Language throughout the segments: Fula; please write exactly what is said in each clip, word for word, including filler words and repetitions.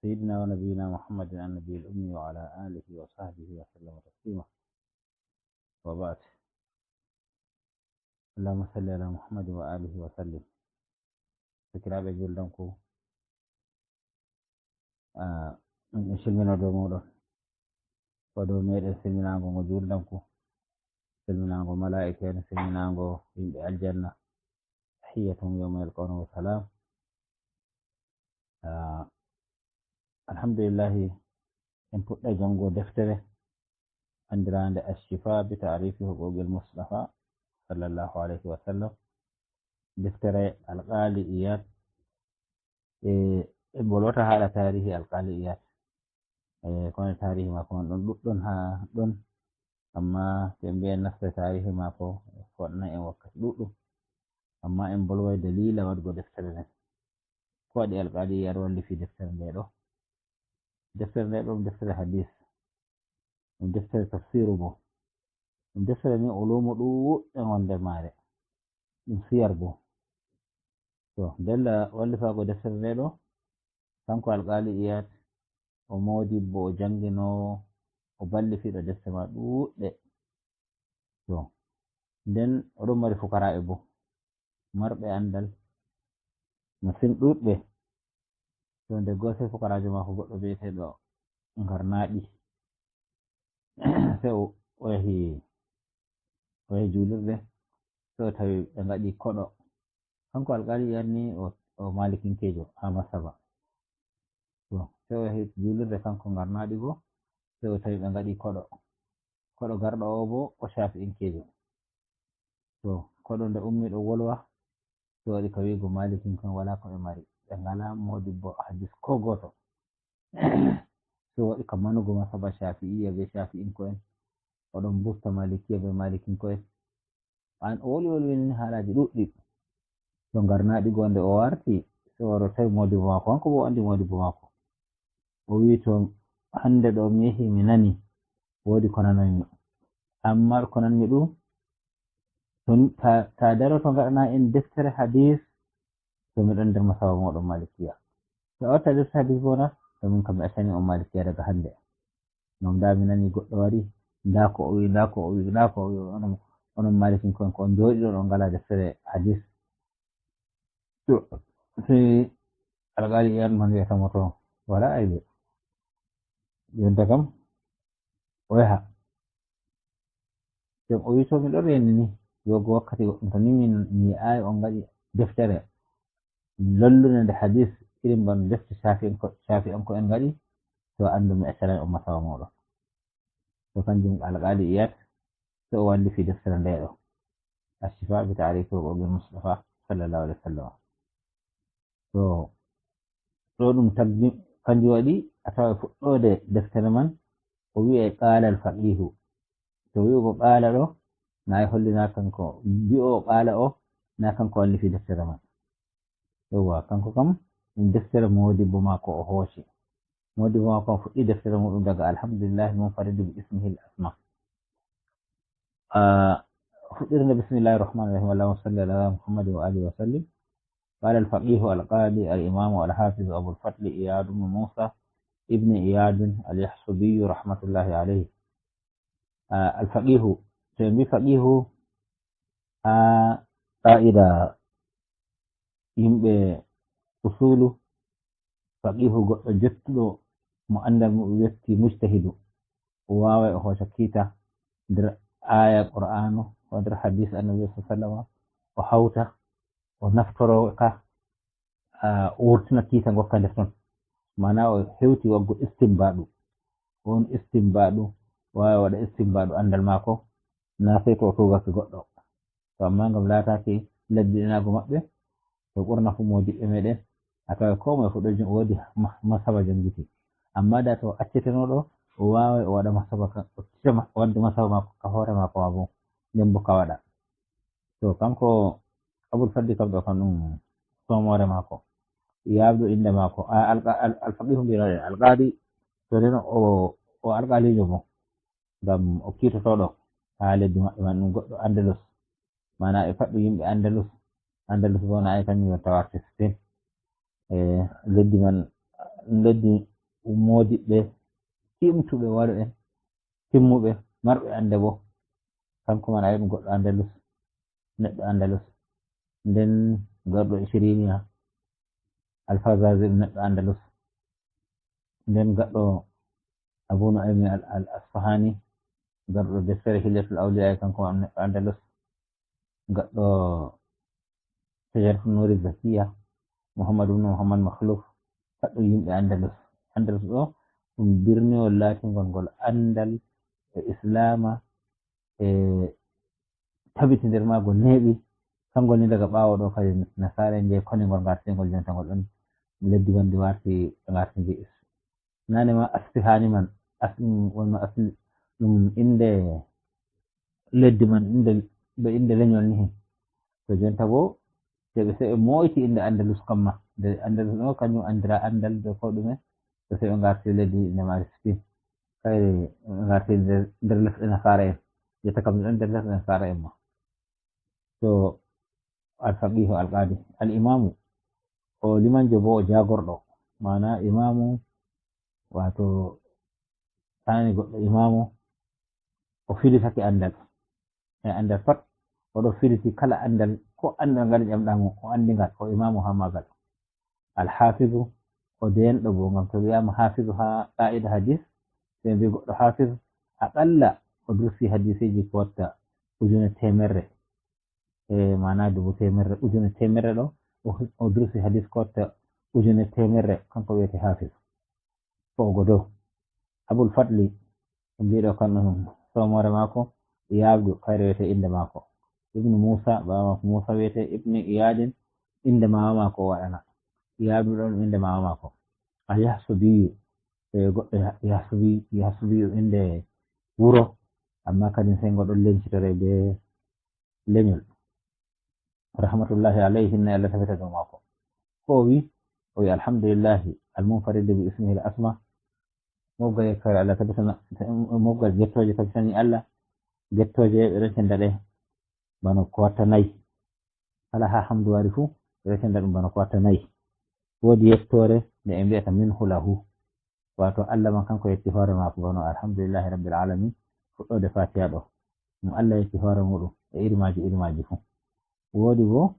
سيدنا ونبينا محمد النبي الأمي وعلى آله وصحبه وسلم تسليما. وبعد. اللهم صل على محمد وآله وسلم. Sakiraaɓe juldanku, ah, min ɗum silmino dow muɗum. Ko dow meɗen silminaango ngo juldanku, silminaango malaa'ika en, silminaango yimɓe aljanna. Tahiyyatuhum yawma yalqawnahu salam. Ah, alhamdulillahi, en puɗɗa janngo deftere anndiraande Ash-Shifa bi Ta'rifi Huquqil Mustafa sallallahu alayhi wa sallam. Deftere Alqaali Iyad, e, e bolwata haala taarihi Alqaali Iyad. E, kono taarihi maako on ɗon ɗuɗɗon haa ɗon, amma to en mbiyan nasta taarihi maako, fotna en wakkati ɗuɗɗum. Amma en bolway dalila waɗugo deftere nden. Ko waɗi Alqaali Iyad wallifi deftere nde ɗo? Deftere nde ɗo ɗum deftere hadis, ɗum deftere tafsiru bo, ɗum deftere ni ulumu ɗuɗɗe ngon nder maare, ɗum siyar bo. To, dalla wallifaago deftere nde ɗo, kanko Alqaali Iyad, o moodibbo, o jannginoowo, o ballifiiɗo defte ma ɗuɗɗe. To, nden o ɗon mari fukaraaɓe bo, marɓe anndal masin ɗuɗɓe. To, nde goo sey fukaraajo maako goɗɗo bi'eteeɗo Ngarnaaɗi. Sey o, o yahi, o yahi juulirde, sey o tawi ɓe ngaɗi koɗo. Kanko Alqaali Iyad ni o, o maalikinkeejo haa masaba. To, sey o yahi juulirde kanko Ngarnaaɗi go, sey o tawi ɓe ngaɗi koɗo. Koɗo garɗo o bo, o Shaafi'inkeejo. To, koɗo nde ummi ɗo wolwa, sey waɗi ka wi'ugo maalikinko'en walaa ko ɓe mari. Ɓe ngalaa moodibbo hadis koo gooto. Sey waɗi ka manugo masaba Shaafi'iyya bee Shaafi'inko'en. O ɗon busta Maalikiya bee Maalikinko'en. An o woli woli woni haalaaji ɗuɗɗi. To Ngarnaaɗi go nde o warti, sey o wari o tawi moodibbo maako, kanko bo o anndi moodibbo maako. O wi'i, "To hannde ɗo mi yehi mi nani, woodi ko nananmi. Amma ko nanmi ɗum, to, ta, ta daroto ngaɗana en deftere hadis, to mi ɗon nder masaba mooɗon Maalikiya. To a watta deftere hadis bo na, to min kam mi accani on Maalikiya daga hannde. Ngam ndaa mi nani goɗɗo wari, ndaa ko o wi'i, ndaa ko o wi'i, ndaa ko o wi'i, onon, onon Maalikinko'en ko on njooɗi ɗon on ngalaa deftere hadis." To, sey Alqaali Iyad man wi'ata mo, "To, walaa aybe. Jonta kam, o yaha." Nden o wi'i, "To, mi ɗon reeni ni, yogo wakkati goɗɗum, to ni min mi yi'aay on ngaɗi deftere lallunde nde hadis, irin bana defte Shaafi'en ko, Shaafi'en ko en ngaɗi, to, anndu mi accanay on masaba mooɗon." To, kanjum Alqaali Iyad, to o wallifi deftere nde ɗo, Ash-Shifa bi Ta'rifi Huquqil Mustafa sallallahu alaihi wasallam. To, ɗo ɗum taggi, kanjum waɗi a tawa fuɗɗoode deftere man, o wi'ay qaala al-faqihu. To wi'ugo qaala ɗo, na e hollina kanko, bi'oowo qaala o, na kanko wallifi deftere man. Yawwa, kanko kam, ɗum deftere moodibbo maako o hooci. Moodibbo maako o fuɗɗi deftere muɗum daga Alhamdulillahi munfaridu bi ismihil asma. Ah, fuɗɗirde, bismillahir rahmanir rahim. Allahumma salli ala Muhammadin wa alihi wa sallim. Qala al-faqih al-qadi al-imam al-hafiz Abu al-Fadl Iyad ibn Musa ibn Iyad al-Yahsubi rahmatullahi alayhi. Ah, al-faqihu, to en mbi faqihu, haa qaa'ida yimɓe usulu, faqihu goɗɗo jottuɗo mo anndal mum yotti mujtahidu. O waaway o hooca kiita nder aaya Qur'aanu, ko nder hadiis Annabi sallallahu alaihi wasallam, o hawta, o naftoro ka, ah, o wurtina kiita ngokka nder ton. Maana o hewti waggo istinbaadu. On istinbaadu, waawa waɗa istinbaadu anndal maako, na sey to o tuugake goɗɗo. To amma ngam laataaki labbiɗinaago maɓɓe, to ɓurna fuu moodiɓɓe meɗen, a taway koo moye fuu ɗo jon-, woodi ma-, masaba jangiti. Amma da to acceteno ɗo, o waaway o waɗa masaba ka, o tija ma-, o wadda masaba maako ka hoore maako ma bo, nden bo ka waɗa. To kanko Abul Fadli kam ɗo kam ɗum somoore maako. Yaabɗo innde maako, a, alqa-, al-, alfaqihu mbiyanoɗen, alqaadi, to nden o, o alqaaliijo bo. Ngam o kiitotooɗo haa leddi maɓɓe man, ɗum goɗɗo Andalus. Maana ɓe pat ɗum yimɓe Andalus. Andalus bo na ay kanjum woni tawa Spain. E, leddi man, leddi moodiɓɓe, timtuɓe waɗo en, timmuɓe, marɓe annde bo. Kanko man a wi'a ɗum goɗɗo Andalus, neɗɗo Andalus. Nden garɗo Ishiriniya, Alfazazi ɗum neɗɗo Andalus. Nden gaɗɗo Abu Nu'aymi al, al Asfahani, garɗo deftere Hilyatul Awliya, kanko man neɗɗo Andalus. Gaɗɗo Shajaratu Nuri Zakiya, Muhammad ibn Muhammad Makhluf, pat ɗum yimɓe Andalus. Andalus ɗo, ɗum birniwol laatingol ngol anndal e Islaama e tabiti nder maagol neeɓi. Kangol ni daga ɓaawo ɗo kadi nasaara en njehi koni ngol ngarti ngol jonta ngol ɗon leddi wonndi warti ngarti ndi. Nane ma Asfihani man, as-, ɗum wonno asli, ɗum innde leddi man, innde, ɓe innde leñol ni. To jonta bo, se ɓe, se ɓe moyti innde Andalus kamma. Nde Andalus ɗo, kanjum anndira anndal be ko ɗume, to se ɓe ngarti leddi inde maari Spain. Kayre ngarti nder, nder lesɗe nasaara en. Jetta kam ɗon nder lesɗe nasaara en ma. To Alfaqihu Alqaadi, al imaamu, o limanjo bo o jaagorɗo, maana imaamu, waato taani goɗɗo imaamu, o filitake anndal. E anndal pat, o ɗo filiti kala anndal, ko anndal ngal ƴamɗa mo, o anndi ngal, o imaamu haa maagal. Al hafizu, o deyanɗo bo, ngam to wi'aama hafizu haa qaa'ida hadis, sey mbi goɗɗo hafiz, aƙalla o dursi hadiseeji ko watta ujune teemerre. E maana dubu teemerre, ujune teemerre ɗo, o, o dursi hadis ko watta ujune teemerre, kanko wi'ete hafiz. Fo'ogo dow. Abul Fadli, mbiɗo kan ɗum, soomore maako, Yaabdu, kayre wiyete innde maako. Ibnu Muusa, baaba maako Muusa wiyete Ibnu Iyaadin, innde maama maako o waɗana. Yaabdu ɗo ɗum innde maama maako. Al Yahsubiyu, e goɗɗo Yah-, Yahsubi, Yahsubiyu innde wuro, amma kadi sey ngo ɗon lencitore be leñol. Rahmatullahi alayhi, hinne Allah tabita dow maako. Ko o wi? O wi, "Alhamdulillahi, al-munfaridi bi ismihi al-asma." Mobgal yettore Allah tabitana, mobgal gettooje tabitani Allah. Gettooje ɓe ɗon cenda ɗe bano ko watta nayi. Kala haa hamdu wari fuu, ɓe ɗon cenda ɗum bano ko watta nayi. Woodi yettore nde en mbi'ata minhu lahu. Waato Allah man kanko yetti hoore maako bano alhamdulillahi rabbil alamin, fuɗɗoode Fatiha ɗo. Ɗum Allah yetti hoore muɗum e iri maaji, iri maaji fuu. Woodi bo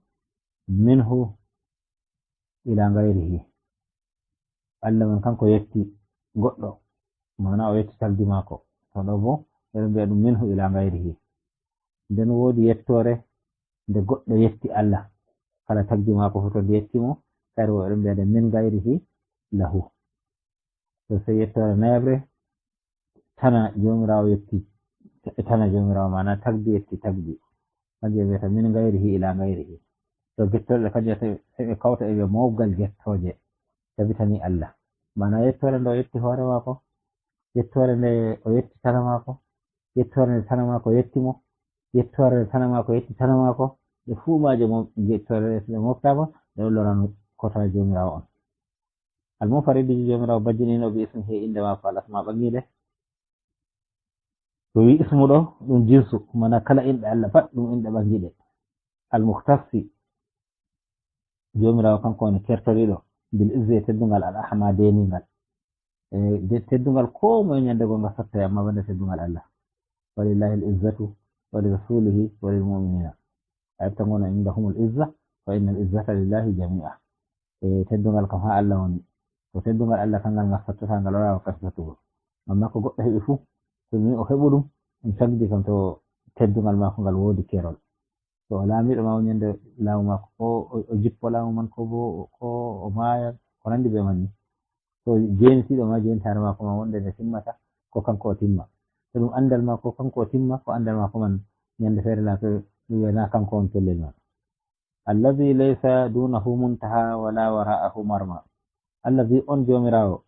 minhu ila gayrihi. Allah man kanko yetti goɗɗo, maana o yetti tagdi maako. To ɗo bo, ɓe ɗon mbi'a ɗum minhu ila gayrihi. Nden woodi yettoore nde goɗɗo yetti Allah. Kala tagdi maako fuu to nde yetti mo, kayre wo ɓe ɗon mbi'a nde min gayrihi lahu. To sey yettoore nayaɓre, tana Joomiraawo yetti, e tana Joomiraawo, maana tagdi yetti tagdi. Kanjum ɓe mbiyata min gayrihi ila gayrihi. To gettoore kanjum sey, sey ɓe kawta e ɓe mawgal gettooje. Tabitani Allah. Maana yettoore nde o yetti hoore maako, yettoore nde o yetti tana maako, yettoore nde tana maako yetti mo, yettoore nde tana maako yetti tana maako, ɗe fuu maaje mo, yettoore nde so ɗe moftaama, ɗe ɗon lorano kota Joomiraawo on. Almunfaridi, Joomiraawo bajjiniino bi ismihi, innde maako al asma ɓangiiɗe. To wi ismu ɗo, ɗum jinsu, maana kala inɗe Allah pat ɗum inɗe ɓangiiɗe. Almuhtasi, Joomiraawo kanko woni kertoriiɗo, bil izzi e teddungal al ahma deeniingal. E de-, teddungal koo moye ñande goo nga sottay, amma banda teddungal Allah. Walillahi al izzatu wa li rasulihi wa lil mu'minina. A ƴetta ngona indahumul izza, fa innal izzata lillahi jami'a. E teddungal kam haa Allah woni. To teddungal Allah kangal ngal sottata, ngal wala wakkati sottugol. Amma ko goɗɗo heɓi fuu, to mi o heɓu ɗum, ɗum tagdi kam to teddungal maako ngal woodi keerol. To o laamiiɗo ma o ñande laamu maako, ko o, o jippo laamu man, ko bo, ko o maaya, ko nandi be man ni. To jeenitiiɗo ma, jeenitaare maako ma wonde nde timmata, ko kanko o timma. To ɗum anndal ma, ko kanko o timma, ko anndal maako man ñande feere laatoto, ɗum wi'a na kanko on pellel ma. Allazi laysa dunahu muntaha wala wara'ahu marma. Allazi on Joomiraawo,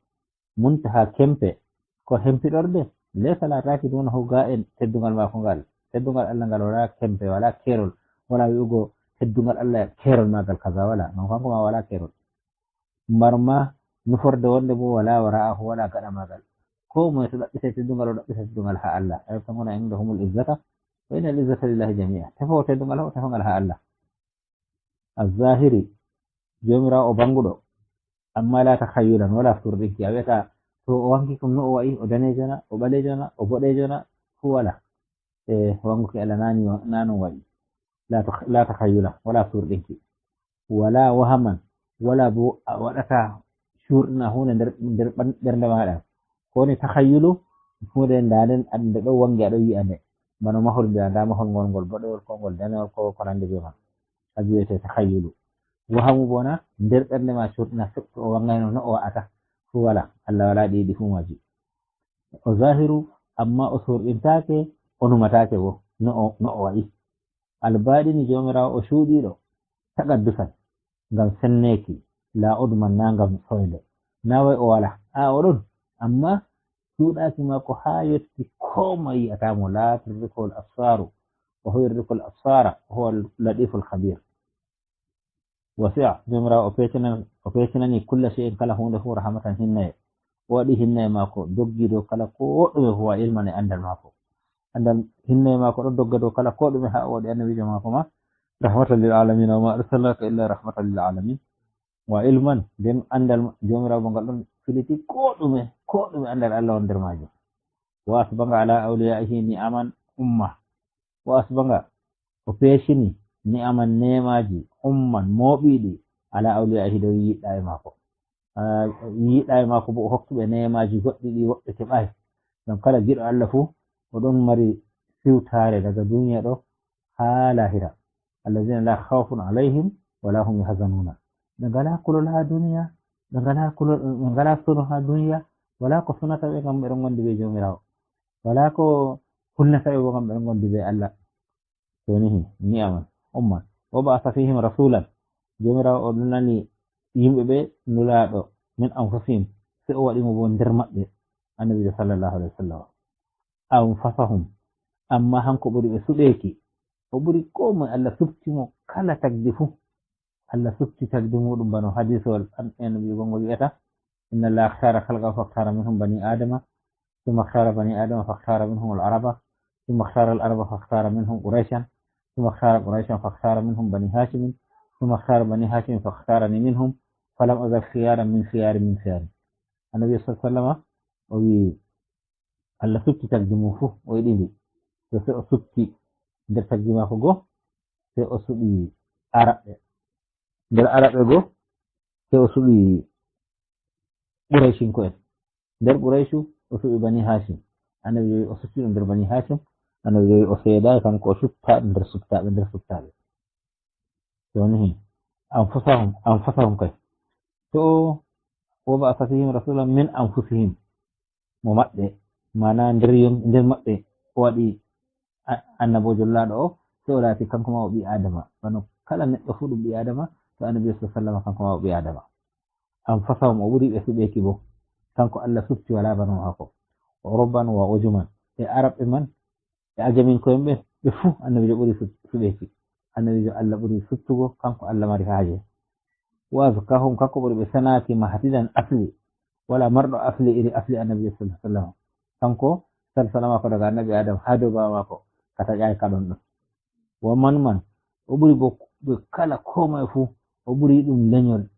muntaha kempe, ko hempiɗorde, laysa laataaki dunahu ga'en teddungal maako ngal. Teddungal Allah ngal wala kempe, wala keerol, wala wi'ugo teddungal Allah keerol maagal kaza, wala. Non kanko ma wala keerol. Marma nuforde wonde bo wala wara'ahu, wala gaɗa maagal. Ko moye to ɗaɓɓitay teddungal, o ɗaɓɓita teddungal haa Allah. Ay tangona indahumul izzata, wa innal izzata lillahi jami'a. Tefo teddungal, o tefa ngal haa Allah. Azzahiri, Joomiraawo o banguɗo, amma la takhayyulan, wala furɗinki. A wi'ata To o wanki kam no o wa'i, o danejo na, o ɓalejo na, o boɗejo na, fuu wala. E wanguki Allah na ni, na non wa'i. La ta-, la takhayyula, wala surɗinki. Wala wahaman, wala bo a waɗata surɗina hunde nder, nder ɓan-, ɓernde maɗa. Ko woni takhayyulu? Hunde nda nden, nde ɗo wangi, a ɗo yi'a nde. Bano mahol, mbi'a nda mahol ngol, ngol boɗewol, ko ngol danewol, ko ko nandi be man. Kanjum wi'ete takhayyulu. Wahamu bo na nder ɓernde ma surɗina, to o wangayno no o wa'ata. Fuu wala, Allah wala ɗi, ɗi fuu maji. O zahiru, amma o surɗintaake, o numatake bo, no o, no o wa'i. Albaɗini, Jawmiraawo o cuuɗiiɗo, taqaddusan, ngam senneeki, la udman, na ngam soyle. Na way o wala, a, o ɗon, amma cuuɗaaki maako haa yotti ko moy yi'ata mo, la tudrikuhul absaru, wa huwa yudrikul absara, wa huwa latiful khabir. Wasi'a, Jawmiraawo o peecinan-, o peecinani kulla shay'in, kala huunde fuu, rahmatan, hinnaye. O waɗi hinnaye maako doggi dow kala ko ɗume fuu, wa ilman, e anndal maako. Anndal, hinnaye maako ɗo dogga dow kala ko ɗume, haa o waɗi annabiijo maako ma rahmatan lil alamina, wa ma arsalnaka illa rahmatan lil alamin. Wa ilman, nden anndal ma-, Jawmiraawo bo ngal ɗon filiti ko ɗume, ko ɗume anndal Allah won nder maajum. Wa asbaga ala awliyaihi ni'aman umma. Wa asbaga, o peecini, ni'aman, neemaaji, umman, mooɓiiɗi, ala awliyaihi, dow yiɗɗaaɓe maako. Ah, yiɗɗaaɓe maako bo o hokki ɓe neemaaji goɗɗi ɗi woɓɓe keɓaay. Ngam kala giɗo Allah fuu, o ɗon mari siwtaare daga duniya ɗo haa lahira. Allazina la khawfun alayhim wa la hum yahzanuna. Ɓe ngalaa kulol haa duniya, ɓe ngalaa kulol, ɓe ngalaa sunu haa duniya, walaa ko sunata ɓe ngam ɓe ɗon ngondi be Jawmiraawo. Walaa ko hulnata ɓe bo ngam ɓe ɗon ngondi be Allah. Jooni hi, ni'aman umman. Wa ba'atha fihim rasulan. Jawmiraawo o ɗonani yimɓe ɓe nulaaɗo min anfusihim, sey o waɗi mo bo nder maɓɓe, annabiijo sallallahu alayhi wa sallam. Anfasahum. Amma hanko ɓuri ɓe suɓeeki. O ɓuri koo moye, Allah suɓti mo kala tagdi fuu. Allah suɓti tagdi muuɗum bano hadiisowol an-, annabiijo ngol wi'ata, inna Allah ikhtara khalqahu fakhtara minhum bani Adama, thumma ikhtara bani Adama fakhtara minhum al-Araba, thumma ikhtara al-Araba fakhtara minhum Qurayshan, thumma ikhtara Qurayshan fakhtara minhum bani Hashimin, thumma ikhtara bani Hashimin fakhtarani minhum, falam azal khiyaran min khiyarin min khiyarin. Annabi sallallahu alaihi wasallam o wi, Allah suɓti tagdi mum fuu, o yiɗi ndi. To sey o suɓti nder tagdi maako goo, sey o suɓi Araɓɓe. Nder Araɓɓe goo, sey o suɓi Qurayshinko'en. Nder Qurayshu, o suɓi Bani Hashim. Annabi wi'i o suɓti ɗum nder Bani Hashim. Annabi wi'i o seedaay, kanko o suɓta nder suɓtaaɓe, nder suɓtaaɓe. Jooni hin, anfusahum, anfusahum kay. To o, wa ba'atha fihim rasulan min anfusihim. Mo maɓɓe, maana nder yon-, nder maɓɓe o waɗi a-, annaboojo laaɗo o, sey o laati kanko ma o ɓii Aadama. Bano kala neɗɗo fuu ɗum ɓii Aadama, to Annabi sallallahu alaihi wasallam kanko ma o ɓii Aadama. Anfusahum, o ɓuri ɓe suɓeeki bo. Kanko Allah suɓti, walaa bano maako. Urban wa ujuman. E Arabɓe man, e Ajaminko'en ɓe, ɓe fuu Annabiijo ɓuri su-, suɓeeki. Annabiijo Allah ɓuri suɓtugo, kanko Allah mari haaje. Wa azkahum, kanko ɓuri ɓe sanaaki mahtidan asli. Walaa marɗo asli iri asli Annabi sallallahu alaihi wasallam. Kanko salsala maako daga Annabi Adam haa dow baaba maako ka taƴaay ka ɗon ɗon. Wa manman, o ɓuri bo ɓe kala ko moye fuu, o ɓuri ɗum lenyol,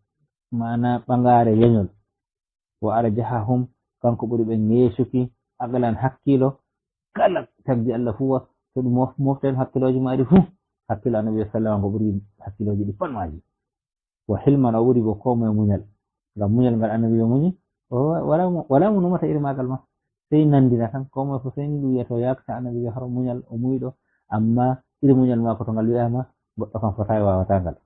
maana ɓangaare lenyol. Wa arjahahum, kanko ɓuri ɓe ngeesuki, aqlan, hakkiilo, kala tagdi Allah fuu wa, to ɗum mof-, moften hakkiilooji maaɗi fuu, hakkiilo Annabi sallallahu alaihi wasallam ko ɓuri hakkiilooji ɗi pat maaji. Wa hilman, o ɓuri bo ko moye munyal. Ngam munyal ngal Annabi o munyi, o wa-, wala mo, wala mo numata iri maagal ma. Sey nandina tan, ko moye fuu sey ni ɗum wi'ata o yaakata Annabi har munyal, o muyɗo, amma iri munyal maako to ngal wi'aama, goɗɗo kam fotaay waawata ngal.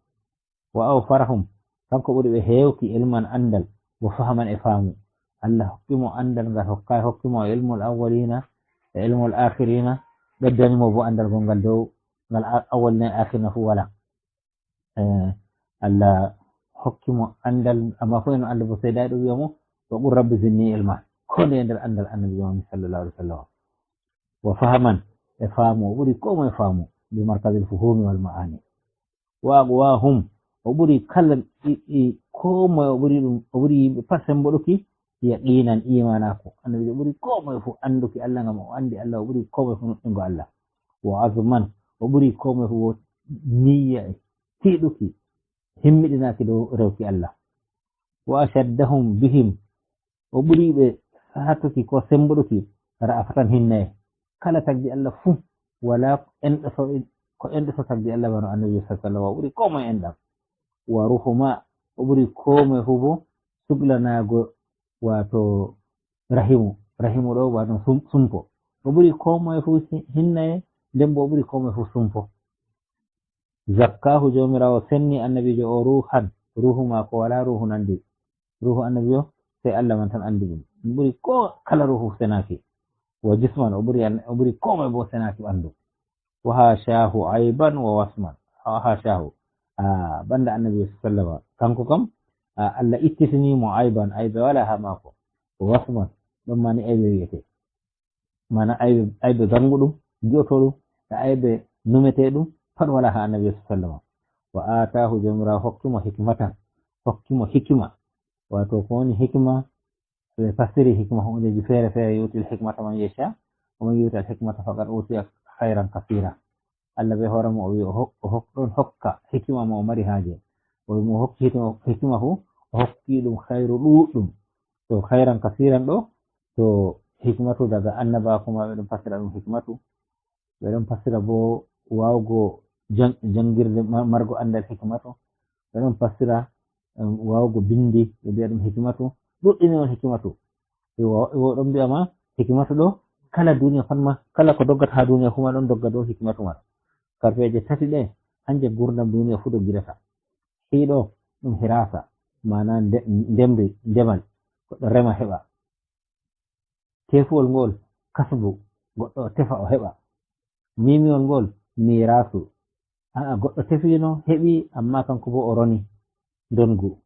Wa awfarahum, kanko ɓuri ɓe heewki ilman anndal, wa fahaman e faamu. Allah hokki mo anndal ngal hokkaay, hokki mo ilmul awwalina e ilmul akhirina, ɓeddani mo bo anndal gonngal dow ngal a-, awwalina e akhirina fuu wala. Eh, Allah hokki mo anndal, amma fuu eno Allah bo seedaay ɗo wi'a mo, wa qul rabbi zidni ilma. Ko nde nder anndal Annabi on sallallahu alaihi wasallam. Wa fahaman, e faamu, o ɓuri ko moye faamu, bi markazil fuhumi wal ma'ani. Wa aqwahum, o ɓuri kala i, i, ko moye o ɓuri ɗum, o ɓuri yimɓe pat semboɗuki, yaqinan, imanako. Annabiijo ɓuri ko moye fuu annduki Allah, ngam o anndi Allah, o ɓuri ko moye fuu nuɗɗingo Allah. Wa azman, o ɓuri ko moye fuu niyya e tiiɗuki, himmiɗinaaki dow rewki Allah. Wa ashaddahum bihim, o ɓuri ɓe hattuki ko sembuɗuki, ra'afatan hinnaye. Kala tagdi Allah fuu, wala enɗoto, ko enɗoto tagdi Allah bano Annabi sallallahu alaihi wasallam, o ɓuri ko moye enɗam. Wa ruhuma, o ɓuri ko moye fuu bo suglanaago, wato rahimu, rahimu ɗo wato sum-, sumpo. O ɓuri ko moye fuu si-, hinnaye, nden bo o ɓuri ko moye fuu sumpo. Zakkahu, Jawmiraawo senni Annabiijo o ruhan, ruhu maako wala ruhu nandi. Ruhu Annabiijo sai Allah man tan andi ɗum. Ɗum ɓuri ko kala ruhu senaki. Wa jisman, o ɓuri an-, o ɓuri ko moye bo senaki ɓandu. Wa hashahu aiban wa wasman. Ha-, hashahu. Ah, banda Annabi sallama. Kanko kam, ah, Allah ittitini mo aiban, aibe wala ha maako. Wa wasman, ɗon mani aibe wi'ete. Mana aibe, aibe ganguɗum, gi'otoɗum, e aibe numeteɗum, pat wala ha Annabi sallama. Wa atahu, Jawmiraawo hokki mo hikmatan, hokki mo hikima. Wato ko woni hikima? Ɓe fassiri hikma hundeji fere-fere, yu'til hikmata man yasha, wa man yu'tal hikmata faqad utiya khairan kathira. Allah be hoore mum o wi o hok-, o hok-, ɗon hokka hikima mo o mari haaje. O wi mo o hokki hikima, hikima fu, o hokki ɗum khairu ɗuɗɗum. To khairan kasiran ɗo, to hikmatu daga annabaaku ma, ɓe ɗon fassira ɗum hikmatu. Ɓe ɗon fassira bo wawugo jan-, jangirde ma-, margo andal hikmatu. Ɓe ɗon fassira, em, wawugo bindi, ɓe mbi'a ɗum hikmatu. Ɗuɗɗini on hikmatu. E wo, wo ɗon mbi'a ma, hikmatu ɗo, kala duniya pat ma, kala ko doggata ha duniya fu ma ɗon dogga dow hikmatu man. Karfeeje tati ɗe, hanje gurdam duniya fu doggirata. Ɗiɗo, ɗum hirasa, maana nde-, ndemri, ndemal, goɗɗo rema heɓa. Tefuwol ngol, kasbu, goɗɗo tefa o heɓa. Mimiwol ngol, mirasu. A'a, goɗɗo tefino, heɓi, amma kanko bo o roni ndongu.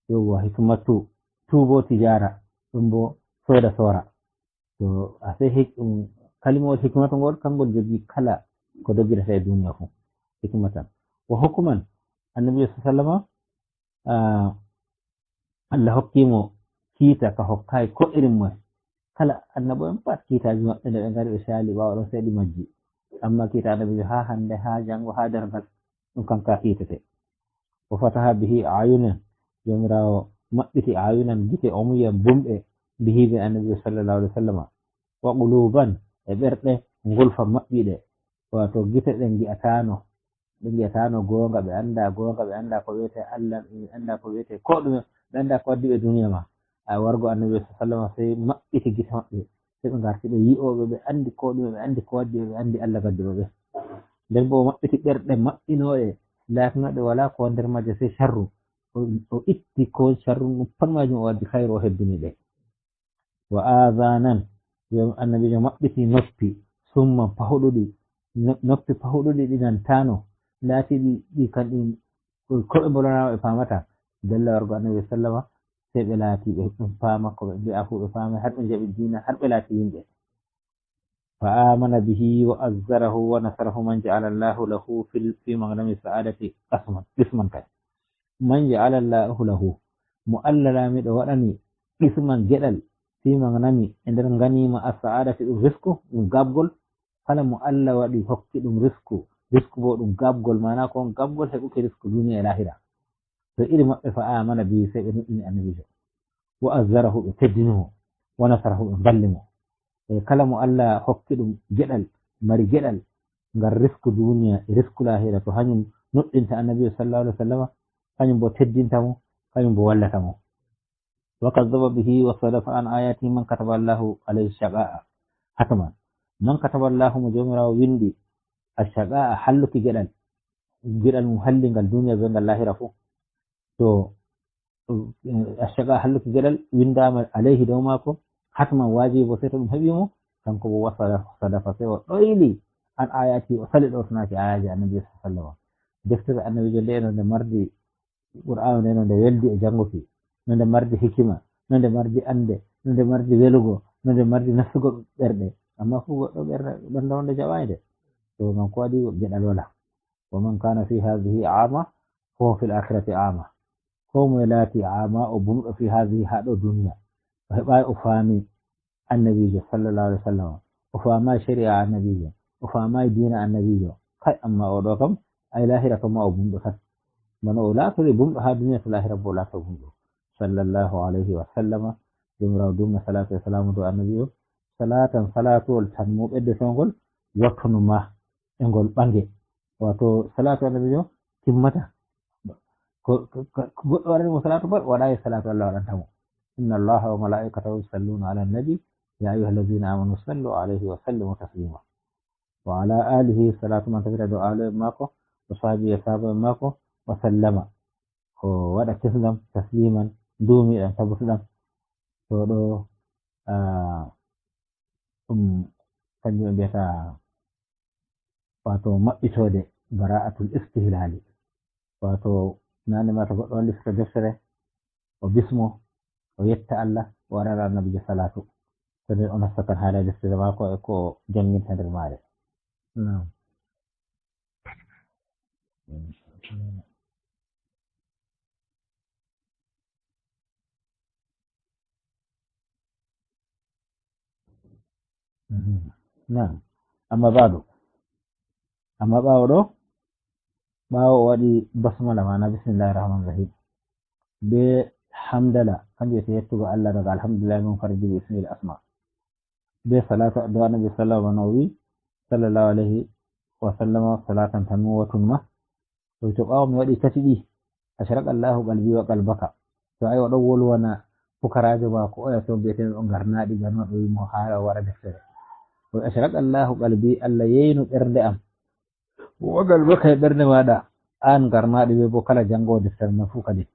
Yowwa, hikmatu, tubo tijara, ɗum bo soda sora. To a sai hik-, um, kalimawol hikmatu ngol, kangol jogi kala ko dogirata e duniya fu. Hikmatan. Wa hukuman, Annabi sallallahu alaihi wasallama, ah, Allah hokki mo kiita ka hokkaay ko irin moye. Kala annabo'en pat kiitaaji maɓɓe nde ɓe ngari ɓe caali ɓaawo ɗon sai ɗi majji. Amma kiita Annabiijo haa hande, haa jango, haa darngal, ɗum kanka kiitete. Wa fataha bihi ayunan, Jawmiraawo maɓɓiti ayunan gite, umyan bumɗe, bihi be Annabiijo sallallahu alaihi wasallama. Wa quluban, e ɓerɗe ngulfa maɓɓiɗe, wato gite ɗen ngi'ataano, ɓe ngi'ataano goonga, ɓe annda goonga, ɓe annda ko wi'ete Allah, ɓe annda ko wi'ete ko ɗume, ɓe annda ko waddi ɓe duniya ma. A wargo Annabi sallallahu alaihi wasallam sai maɓɓiti gite maɓɓe, sai ɓe ngarti ɓe yi'ooɓe, ɓe anndi ko ɗume, ɓe anndi ko waddi ɓe, ɓe anndi Allah gadduɗo ɓe. Nden bo o maɓɓiti ɓerɗe maɓɓinooɗe, laatinooɗe wala ko nder maaje sai sharru. O, o itti ko sharru ɗum pat maajum, o waddi khairu, o hebbini ɗe. Wa azanan, yo Annabiijo maɓɓiti noppi, summan pahuɗuɗi, no-, noppi pahuɗuɗi ɗi nantaano, laatiɗi ɗi kan ɗin ko, ko ɓe mbolanaama ɓe paamata. Dalla wargo Annabi sallama, sai ɓe laati ɓe ɗum paama, ko ɓe mbi'a fu ɓe paamay, har ɓe njaɓi diina, har ɓe laati yimɓe. Fa amana bihi wa azzarahu wa nasarahu man ja'ala Allahu lahu fil, fi maghnami sa'adati qisman, qisman kay. Man ja'ala Allahu lahu, mo Allah Laamiiɗo waɗani, qisman geɗal, fi maghnami, e nder ganima, as-sa'adati, ɗum risku, ɗum gaabgol. Kala mo Allah waɗi hokki ɗum risku, risku bo ɗum gaabgol, maana ko on gaabgol heɓuki risku duniya e lahira. To iri maɓɓe fa amana bihi, sai ɓe nuɗɗini Annabiijo. Wa azzarahu, ɓe teddini mo. Wa nasarahu, ɓe mballi mo. E kala mo Allah hokki ɗum geɗal, mari geɗal, ngal risku duniya e risku lahira, to hanyum nuɗɗinta Annabiijo sallallahu alaihi wasallama, hanyum bo teddinta mo, hanyum bo wallata mo. Wa kazzaba bihi wa sadafa an ayatihi man kataba Allahu alayhi shaqa'a. Hatman. Man kataba Allahu, mo Jawmiraawo windi, ash-shaqa'a, halluki geɗal. Geɗal mum halli ngal duniya be ngal lahira fu. To, eh, ash-shaqa'a, halluki geɗal, windaama alayhi, dow maako, hatman, waajibi bo, sai to ɗum heɓi mo, kanko bo wa sada-, sadafa, sai o ɗoyli an ayatihi, o sali ɗowtanaaki ayaji Annabi sallallahu alaihi wasallam. Deftere Annabiijo nde no nde mardi Qur'aanu nde no nde weldi e jannguki, no nde mardi hikima, no nde mardi annde, no nde mardi welugo, no nde mardi nastugo ɓerɗe. Amma fu goɗɗo ɓernde, ɓernde wonde jaɓaay nde. To ngam ko waɗi geɗal wala. Wa man kana fi hadhihi a'ma, fa huwa fil akhirati a'ma. Ko moye laati a'ma, o bumɗo, fi hadhihi, haa ɗo duniya. O heɓaay o faami Annabiijo sallallahu alaihi wasallam, o faamaay shari'a Annabiijo, o faamaay diina Annabiijo. Kay, amma o ɗo kam, ay lahira kam ma o bumɗo tan. Bana o laatori bumɗo haa duniya, to lahira bo o laato bumɗo. Sallallahu alaihi wasallama, Joomiraawo duumna salaatu e salaamu dow annabi o, salaatan, salaatuwol tan mo ɓeddotongol, yottono ma e ngol ɓange. Wato salaatu annabi o timmata. Ko, ko, ko, ko goɗɗo waɗani mo salaatu mbaɗ, waɗa e salaatu Allah waɗanta mo. Inna Allaha wa malaikatahu yusalluna ala nabi, ya ayyuha allazina amanu sallu alayhi wa sallimu taslima. Wa ala alihi, salaatu man tafita dow aalo en maako, wa sahbihi e sahaaba en maako, wa sallama. O waɗa kisndam, tasliman, duumiiɗam, tabbatuɗam. To ɗo, ah, ɗum kanjum ɓe mbiyata, wato maɓɓitoode bara'atul istihlali. Wato nane ma to goɗɗo wallifta deftere, o bismo, o yetta Allah, o waɗana annabijo salatu. Ko nden o nasta kan haala deftere maako e ko o janginta nder maare. Naam. Mhm. Naam. Amma ba'du. Amma ɓaawo ɗo, ɓaawo o waɗi basmala, maana bismillahir rahmanir rahim. Be hamdala, kanjum wiyete yettugo Allah daga alhamdulillah munfaridi bi ismil asma. Be salatu addu'a nabi sallallahu alaihi wa sallam, o wi, sallallahu alaihi wa sallama, salatan tanmu wa tunma. O wi, to ɓaawo mi waɗi tati ɗi, ashraqa Allahu qalbi wa qalbaka. To ay o ɗon wolwana pukaraajo maako oya to bi'eteeɗo Ngarnaaɗi, Ngarnaaɗo wi mo haala o waɗa deftere. O wi, ashraqa Allahu qalbi, Allah yeyno ɓernde am. Wa qalbaka, e ɓernde maaɗa, aan Ngarnaaɗi wi bo kala janngoowo deftere men fuu kadi.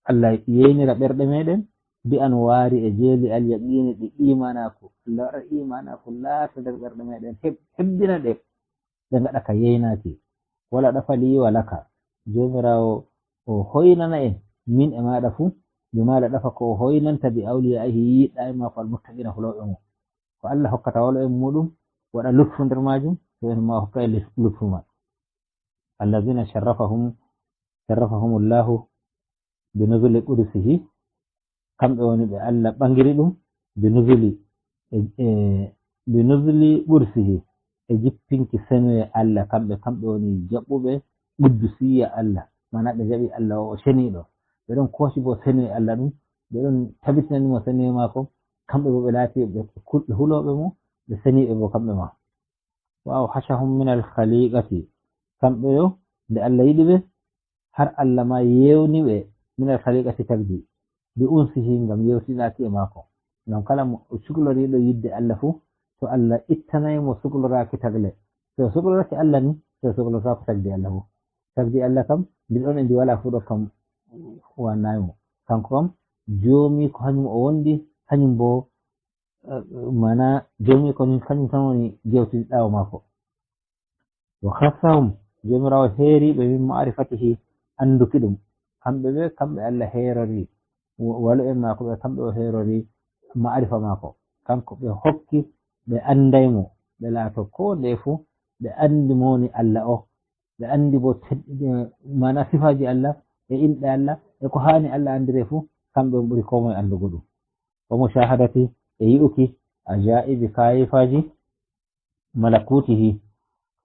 Allah yeynira ɓerɗe meɗen, mbi'an waari e jeeli al yaqini ɗi imanaaku. Allah waɗa imanaaku laata nder ɓerɗe meɗen, heb-, hebbina ɗe, ɗe ngaɗa ka yeynaaki. Wala ɗafa li wa laka. Joomiraawo o hoynana en, min e maaɗa fuu, bi ma la ɗafa ko o hoynanta bi awliyaihi yiɗɗaaɓe maako al muttaqina hulooɓe mo. Ko Allah hokkata wolo en muɗum, waɗa lutfu nder maajum, to en ma o hokka en lif-, lutfu ma. Allazina sharrafahum, sharrafahumullahu bi nuzuli qudsihi, kamɓe woni ɓe Allah ɓangiri ɗum, bi nuzuli, e, e, bi nuzuli qudsihi, e jippinki senuye Allah, kamɓe, kamɓe woni jaɓɓuɓe qudusiyya Allah, maana ɓe jaɓi Allah o, o seniiɗo. Ɓe ɗon koosi bo senuye Allah ɗum, ɓe ɗon tabitinani mo senuye maako, kamɓe bo ɓe laati ɓe kul-, hulooɓe mo, ɓe seniiɓe bo kamɓe ma. Wa awhashahum min al khaliqati, kamɓe yo, nde Allah yiɗi ɓe, har Allah ma yewni ɓe min al khaliqati tagdi, bi unsihi, ngam yewtinaaki e maako. Ngam kala mo sukloriiɗo yidde Allah fuu, to Allah ittanay mo sukloraaki tagle. To suklorake Allah ni, to sukloraako tagdi Allah fuu. Tagdi Allah kam, ndi ɗon e ndi walaa fuu ɗo kam wannaay mo. Kanko kam, joomi ko hanyum o wondi, hanyum bo, eh, mana joomi ko ni hanyum tan woni jewtiɗaawo maako. Wa khassahum, Joomiraawo heeri ɓe min ma'rifatihi, annduki ɗum. Kamɓe ɓe, kamɓe Allah heerori, wa-, walo en maako ɓe, kamɓe o heerori ma'rifa maako. Kanko ɓe hokki, ɓe anday mo, ɓe laato ko ndeye fuu, ɓe andi mo woni Allah o. Ɓe andi bo ted-, eh, maana sifaaji Allah, e inɗe Allah, e ko haani Allah andire fuu, kamɓe on ɓuri koo moye andugo ɗum. Wa mushahadati, e yi'uki, ajaibi, kayifaaji, malakutihi,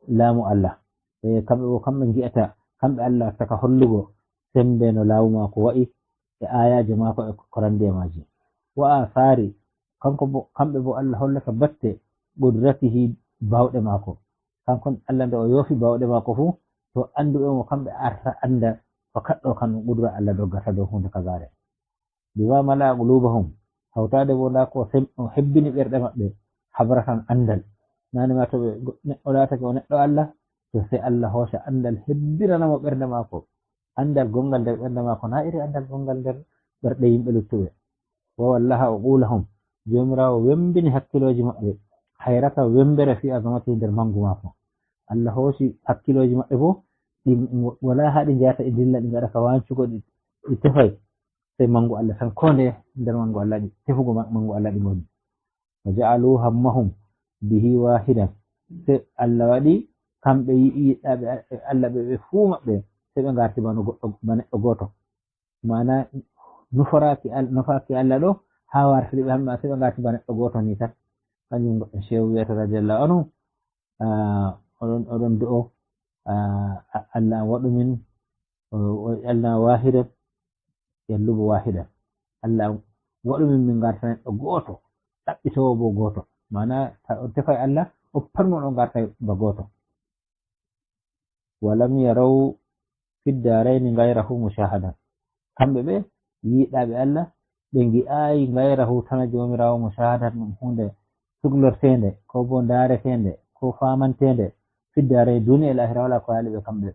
laamu Allah. E kamɓe bo, kamɓe ngi'ata, kamɓe Allah watta ka hollugo sembe no laamu maako wa'i, e ayaaje maako e ko randi e maaji. Wa asari, kanko bo, kamɓe bo Allah hollata batte qudratihi, bawɗe maako. Kanko Allah nde o yoofi bawɗe maako fuu, to annduɓe mo kamɓe arta annda ko kaɗɗo kan qudra Allah doggata dow huunde kazare. Bima mala qulubahum, hawtaade bo ndaa ko sem-, o hebbini ɓerɗe maɓɓe, habratan anndal. Nane ma to ɓe go-, neɗɗo laatake o neɗɗo Allah, to sey Allah hooca anndal hebbinana mo ɓernde maako. Anndal gonngal nder ɓernde maako na iri anndal gonngal nder ɓerɗe yimɓe luttuɓe. Wa wallaha uqulahum, Joomiraawo wembini hakkilooji maɓɓe, hayrata wembere fi azamati nder manngu maako. Allah hooci hakkilooji maɓɓe bo, ɗi walaa haa ɗi njahata ɗi ndilla, ɗi ngaɗa ka wancugol, ɗi, ɗi tefay. Sey manngu Allah tan, koo ndeye nder manngu Allah ɗi, tefugol ma-, manngu Allah ɗi ngoni. Wa ja'alu hammahum bihi wahidan. Sey Allah waɗi kamɓe yiɗi yiɗɗaaɓe Allah ɓe, ɓe fuu maɓɓe, sey ɓe ngarti bano goɗɗo, ba neɗɗo gooto. Maana nuforaaki Al-, nufaaki Allah ɗo, haa wartiri ɓe hamɓe, sey ɓe ngarti ba neɗɗo gooto ni tan. Kanjum goɗɗo Shehu wiyata radiyallahu anhu, ah, oɗon, oɗon du'o, ah, a-, Allah an waɗu min, o, o, Allah wahidan, yallubu wahidan. Allah an Waɗu min min ngarta neɗɗo gooto, ɗaɓɓitoowo bo gooto. Maana, ta on tefa e Allah, on pat mon on ngarta ba gooto. Walam yaraw fiddarayni gayrahu mushahadan. Kamɓe ɓe yiɗaaɓe Allah, ɓe ngi'aayi gayrahu tana Joomiraawo mushahadan ɗum huunde suklorteende, ko bo ndaareteende, ko faamanteende, fiddarayni duniya e lahira wala ko haali ɓe kamɓe.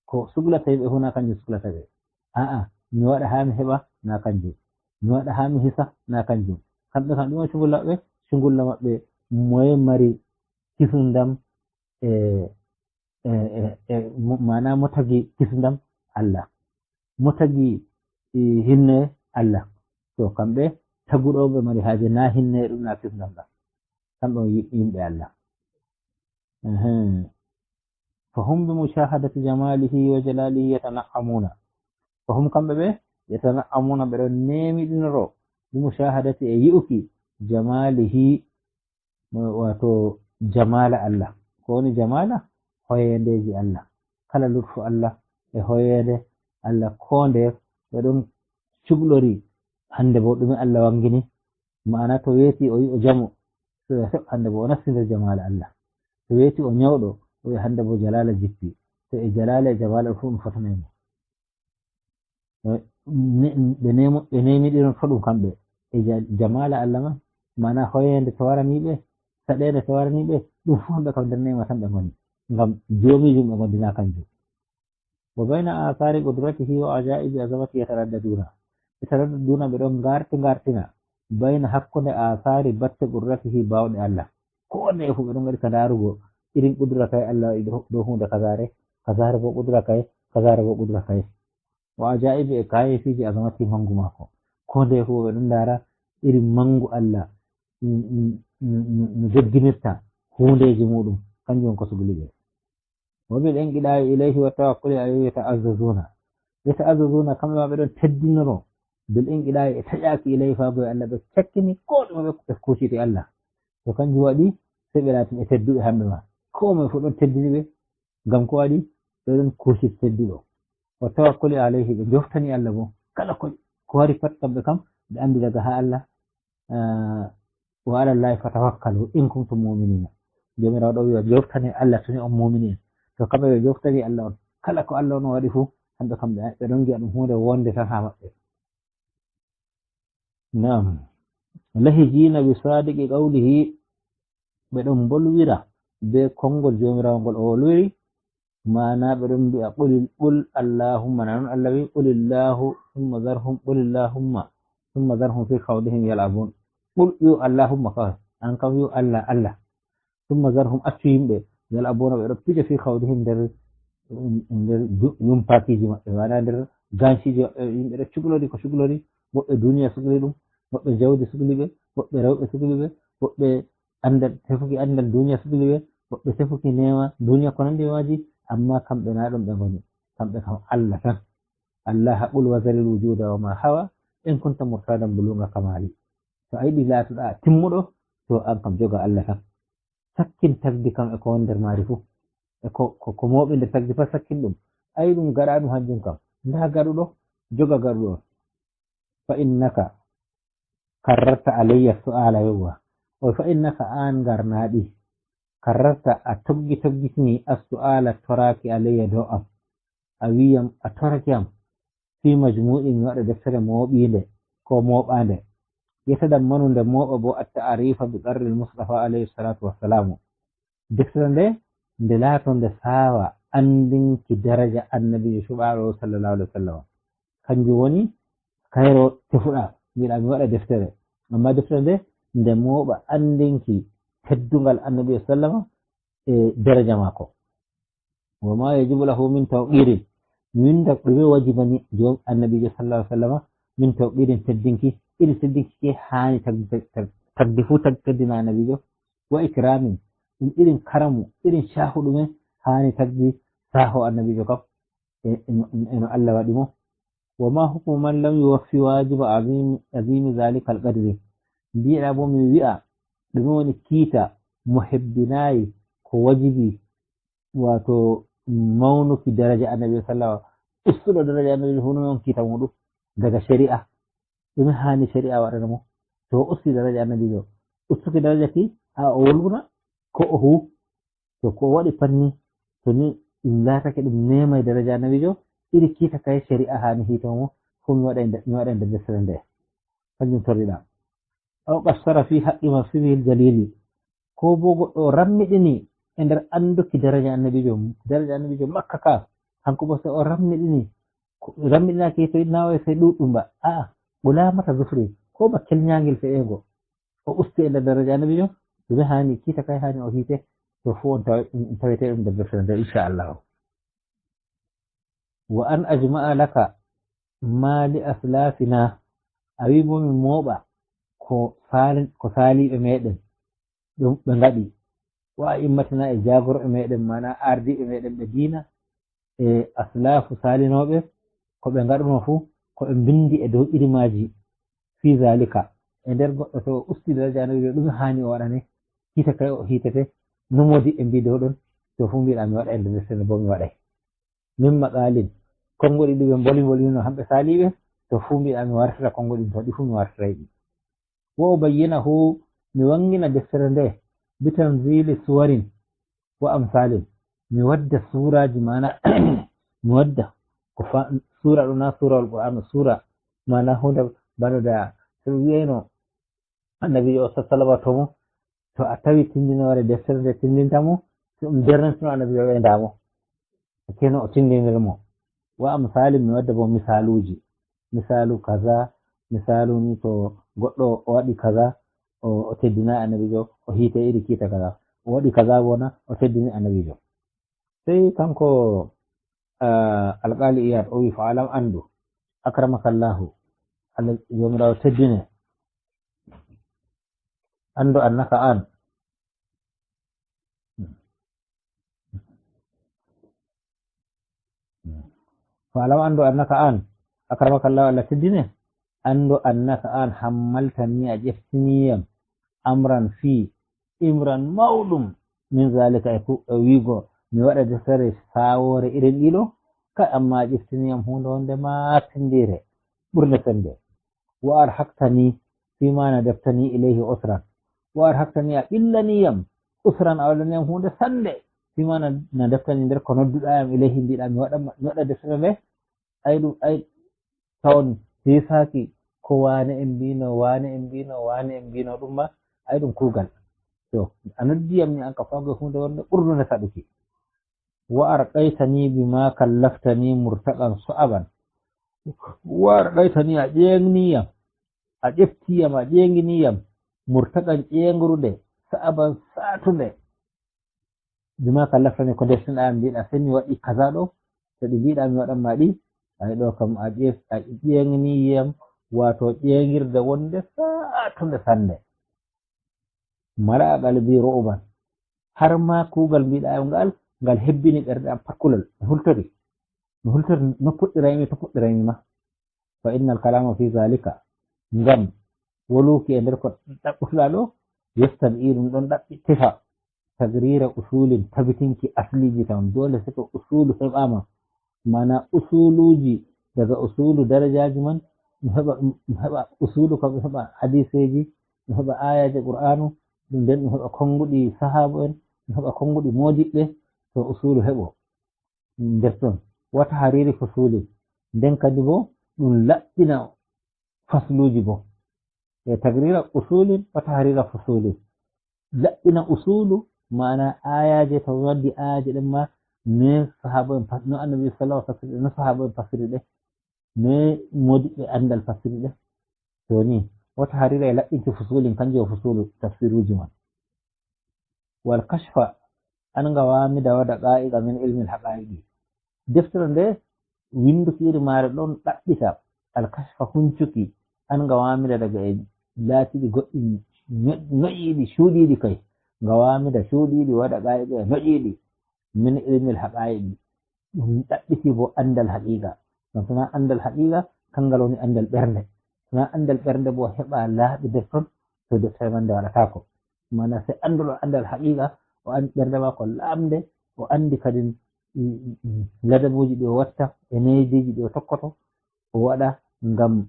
Ko suklata ɓe huna kanjum suklata ɓe. A'a, mi waɗa haa mi heɓa na kanjum. Mi waɗa haa mi hisa na kanjum. Kamɓe kam ɗum o cungulla maɓɓe, cungulla maɓɓe moye mari kisundam e, e, e, e, mo-, maana mo tagi kisundam Allah. Mo tagi, e, hinne Allah. To kamɓe taguɗo ɓe mari haaje na hinne ɗum na kisundam ɗam. Kamɓe on yi-, yimɓe Allah. Ehe. Fahum bi mushahadati jamalihi wa jalalihi yatana'amuna. Fahum kamɓe ɓe, yatana'amuna ɓe ɗon nemiɗinoro bi mushahadati e yi'uki jamalihi, wato jamala Allah. Ko woni jamala? Hoyendeji Allah. Kala lutfu Allah e hoyende Allah ko nde ɓe ɗon cuklori hande bo ɗume Allah wangini. Maana to weeti o yi'o jamo, to ya heɓ hande bo o nasti nder jamala Allah. To weeti o nyawɗo, o wi'a hande bo jalala jippi. To e jalala e jamala fu ɗum fotanay mo. E, ne-, ɓe nemo-, ɓe nemiɗiron fo ɗum kamɓe. E ja-, jamala Allah man, maana hoyende to warani ɓe, saɗende to warani ɓe, ɗum fu kamɓe kam nder nema tan ɓe ngoni. Ngam joomijum ɓe gondina kanjum. Wa bayna athari qudratihi wa ajaibi azamati yataraddaduna. Yataraddaduna ɓe ɗon ngarti ngartina. Bayna hakkunde athari batte qudratihi bawɗe Allah. Ko nde fu ɓe ɗon ngari ka ndarugo irin qudra kay Allah waɗi dow, dow hunde kazare, kazare bo qudra kay, kazare bo qudra kay. Wa ajaibi e kayfiji azamati mangu mako. Ko nde fu ɓe ɗon ndara irin mangu Allah, mm, mm, mm, mm, no jogginirta hundeji muɗum, kanjum on ko sugli ɓe. Wa bil inqida'i ilayhi wa tawakkuli alayhi yata'azzazuna. Yata'azzazuna kamɓe ma ɓe ɗon teddinoro bil inqida'i e taƴaki ilayhi faabo e Allah, ɓe cakkini ko ɗume ɓe, ɓe kuciti Allah. To kanjum waɗi, sai ɓe laati ɓe tedduɓe hamɓe ma. Ko moye fu ɗon teddini ɓe, ngam ko waɗi ɓe ɗon kuciti tedduɗo. Wa tawakkuli alayhi, ɓe joftani Allah bo. Kala ko, ko wari pat kamɓe kam, ɓe andi daga ha Allah. Ah, wa ala Allahi fatawakkalu in kuntum mu'minina. Joomiraawo ɗo wi'a, joftane Allah to ni on mu'mini en. To kamɓe ɓe joftani Allah on. Kala ko Allah on waɗi fu, kamɓe kam ɓe, ɓe ɗon ngi'a ɗum huunde wonde tan haa maɓɓe. Naam. Lahijina bi sadiqi qawlihi, ɓe ɗon mbolwira be konngol Joomiraawo ngol o wolwiri, Maana ɓe ɗon mbi'a, "Qulil-, qul Allahumma," na non Allah wi, "Qulillahu, summa zarhum, qulillahumma, summa zarhum fi khawdihim yal'abun." Qul, wi'u Allahumma kawai, an kam wi'u Allah, Allah. Summa zarhum, accu yimɓe, yal'abuna, ɓe ɗo pija fi khawdihim nder, nder ju-, yumpakiji maɓɓe, maana nder ganshiji maɓɓe, yimɓe ɗo cuklori ko cuklori, woɓɓe duniya sukli ɗum, woɓɓe jawdi sukli ɓe, woɓɓe rewɓe sukli ɓe, woɓɓe andal, tefuki andal duniya sukli ɓe, woɓɓe tefuki neema duniya ko nandi e maaji, amma kamɓe na ɗum ɓe ngoni. Kamɓe kam Allah tan. Allah, qul wa zaril wujuda wa ma hawa, in kunta murtadan buluga kamali. To a yiɗi laatoɗa timmuɗo, to an kam joga Allah tan. Sakkin tagdi kam e ko woni nder maari fuu. E ko, ko, ko mooɓi nder tagdi faa sakkin ɗum. Ayi ɗum gaɗa ɗum hanjum kam. Ndaa gaɗuɗo, joga gaɗuɗo on. Fa innaka karrarta alayya su'ala, yowwa. O fa innaka, an ngarnaaɗi. Karrarta, a toggi toggitini as-su'ala, toraaki alayya dow am. A wi'am, a torake am. Fi majmu'i, mi waɗa deftere mooɓiinde ko mooɓaande. Yetadammanu, nde mooɓa bo, at-ta'arifa bi qadril Mustafa alayhi salatu wassalamu. Deftere nde, nde laato nde saawa anndinki daraja Annabiijo cuɓaaɗo sallallahu alaihi wasallam. Kanjum woni kayro tefuɗa, mbiɗa mi waɗa deftere. Amma deftere nde, nde mooɓa anndinki teddungal Annabiijo sallama e daraja maako. Wa ma yajibu lahu min tawqirin. Mi winnda ɗume wajibani joom Annabiijo sallallahu alaihi wasallam min tawqirin, teddinki. Irin teddinki ke haani tagdi, tag-, tagdi fuu tag-, teddina Annabiijo. Wa ikramin, ɗum irin karamu, irin caahu ɗume haani tagdi saaho Annabiijo kam, e, e, e no Allah waɗi mo. Wa ma hukmu man lam yuwaffi wajiba azimi, azimi zalikal qadri. Mbiɗa bo mi wi'a, ɗume woni kiita mo hebbinayi ko wajibi, wato mawnuki daraja Annabi sallallahu alaihi wasallam, ustuɗo daraja Annabi, ɗum ɗume on kiita muɗum daga shari'a? Ɗume haani shari'a waɗana mo? To o usti daraja annabiijo, ustuki daraja ki, haa o wolwuna ko o hu-, to ko o waɗi pat ni, to ni ɗum laatake ɗum neema e daraja annabiijo, iri kiita kay shari'a haani hiito mo, fuu mi waɗa e nder, mi waɗa e nder deftere nde. Kanjum torriɗaa. Aw qassara fi haqqi mansibihil jalili, ko bo goɗɗo o rammiɗini e nder annduki daraja annabiijo, daraja annabiijo makka ka, hanko bo sey o rammiɗini, ko rammiɗinaaki to inna o e sey ɗuɗɗum ba, a'a, ɓulaamata zufri, ko ba kelnyaangel fe'eego, o usti e nder daraja annabiijo, ɗume haani kiita kay haani o hiite, to fuu on tawa-, on tawete ɗum nder deftere nde, inchallahu. Wa an ajma'a laka ma li aslafina, a wi bo mi mooɓa ko saali-, ko saaliiɓe meɗen ɗum ɓe ngaɗi, wa a'immatina e jaagorɓe meɗen, maana ardiiɓe meɗen ɓe diina, e aslafu saalinooɓe, ko ɓe ngaɗuno fuu, ko ɓe mbindi e dow irimaaji fi zalika. E nder goɗɗo to o usti daraja annabi, ɗum haani o waɗane, hiite kay o hiitete, no moodi ɓe mbi dow ɗon, to fuu mbiɗa mi waɗa e nder deftere bo mi waɗay. Min maqalin, konguɗi ɗi ɓe mboli mbolino hamɓe saaliiɓe, to fuu mbiɗa mi wartira konguɗi to ɗi fuu mi wartiray ɗi. Wa ubayyinahu, mi wangina deftere nde, bi tanzili suwarin wa amsalin, mi wadda suraaji, maana mi wadda ko fa-, suura ɗo na suurawol Qur'aanu, suura maana huunde bano da, so ɗum wiyayno annabiijo o sallallahu alaihi wasallam to mo, to a tawi tindinoore deftere nde tindinta mo, so ɗum dernatino annabiijo o ɓeyda mo. Keno o tindinir mo. Wa amsali, mi wadda bo misaaluuji. Misaalu kaza, misaalu ni to goɗɗo o waɗi kaza, o, o teddina annabiijo, o hiite iri kiita kaza. O waɗi kaza bo na, o teddini annabiijo. Sey kanko, ah, Alqaali Iyaad o wi, "Fa'alam, anndu, akramakallahu, Allah, Joomiraawo teddine, anndu annaka an." Fa'alam, anndu annaka an, akramakallahu, Allah teddine, anndu annaka an, hammaltani, a ƴeftiniyam, amran fi, imran mawɗum, min zalika, e ku-, e wiigo mi waɗa deftere saawoore irin ɗiɗo, ka amma a ƴeftiniyam huunde wonde ma pindiire ɓurnde sennde. Wa arhaqtani fima nadaftani ilayhi usran. Wa arhaqtani, a ɓillaniyam, usran, a waɗaniyam huunde sannde. Fima na, nadaftani, nder ko nodduɗaa yam ilayhi, mbiɗa mi waɗa, mi waɗa deftere nde. Ay ɗum, ay tawon hiisaaki ko waane en mbino, waane en mbino, waane en mbino ɗum ma, ay ɗum kuugal. To, a noddiyam ni an ka faago huunde wonde ɓurnde saɗuki. Wa arqaytani bima kallaftani murtaqan su'aban. Wa arqaytani, a ƴeeŋniyam, a ƴefti yam, a ƴeeŋini yam, murtaqan, ƴeeŋrude, su'aban, saatunde. Bima kallaftani, ko ndeftinɗaa yam, mbiɗa sey mi waɗi kaza ɗo, so ɗi mbiɗa mi waɗan ma ɗi, ay ɗo kam a ƴef-, a ƴeeŋni yam, waato ƴeeŋirde wonde saatunde sannde. Mala'a qalbi ru'uban. Har ma kuugal mbiɗa yam ngal, ngal hebbini ɓernde am pat kulol. Mi hultori. Mi hultori no puɗɗiraymi, to puɗɗiraymi ma. Fa innal kalama fi zalika. Ngam woluki e nder ko ɗaɓɓutuɗaa ɗo, yastan, ɗum ɗon ɗaɓɓi tefa. Tagrira usulin, tabitinki asliji tan. Dole seko usulu heɓaama. Mana usuluji, daga usulu darajaji man, mi heɓa, mi heɓa usulu kam, mi heɓa hadiseji, mi heɓa ayaje Qur'anu, ɗum nden mi heɓa konguɗi sahaba en, mi heɓa konguɗi modiɓɓe, to usulu heɓo nder ton. Wa tahariri fusuli, nden kadi bo ɗum laɓɓina fasluji bo. E tagrira usulin wa taharira fusuli. Laɓɓina usulu, maana ayaje, to mi waddi ayaje ɗen ma, ne sahaba en pas-, no annabi sallallahu alaihi wasallam, no sahaba en pasiri ɗe, ne modiɓɓe andal pasiri ɗe. To ni, wa taharira e laɓɓinki fusulin, kanjum o fusulu tafsiruji man. Wal kashfa, an gawamida wa daqa'iqa min ilmil haqa'iqi. Deftere nde, winduki iri maare ɗon ɗaɓɓita al kashfa, huncuki, an gawamida daga e laatiɗi goɗɗi ño-, noƴiɗi, cuuɗiɗi kay. Gawamida cuuɗiɗi, wa daqa'iqa e noƴiɗi, min ilmil haqa'iqi. Ɗum ɗaɓɓiti bo andal haqiqa. Ngam sona andal haqiqa, kangal woni andal ɓernde. Sona andal ɓernde bo heɓa laaɓi nder ton, to deftere man nde waɗataako. Mana sey annduɗo andal haqiqa, o andi ɓernde maako lamnde, o andi kadin, mm, mm, ladabuji ɗi o watta, e neediiji ɗi o tokkoto, o waɗa ngam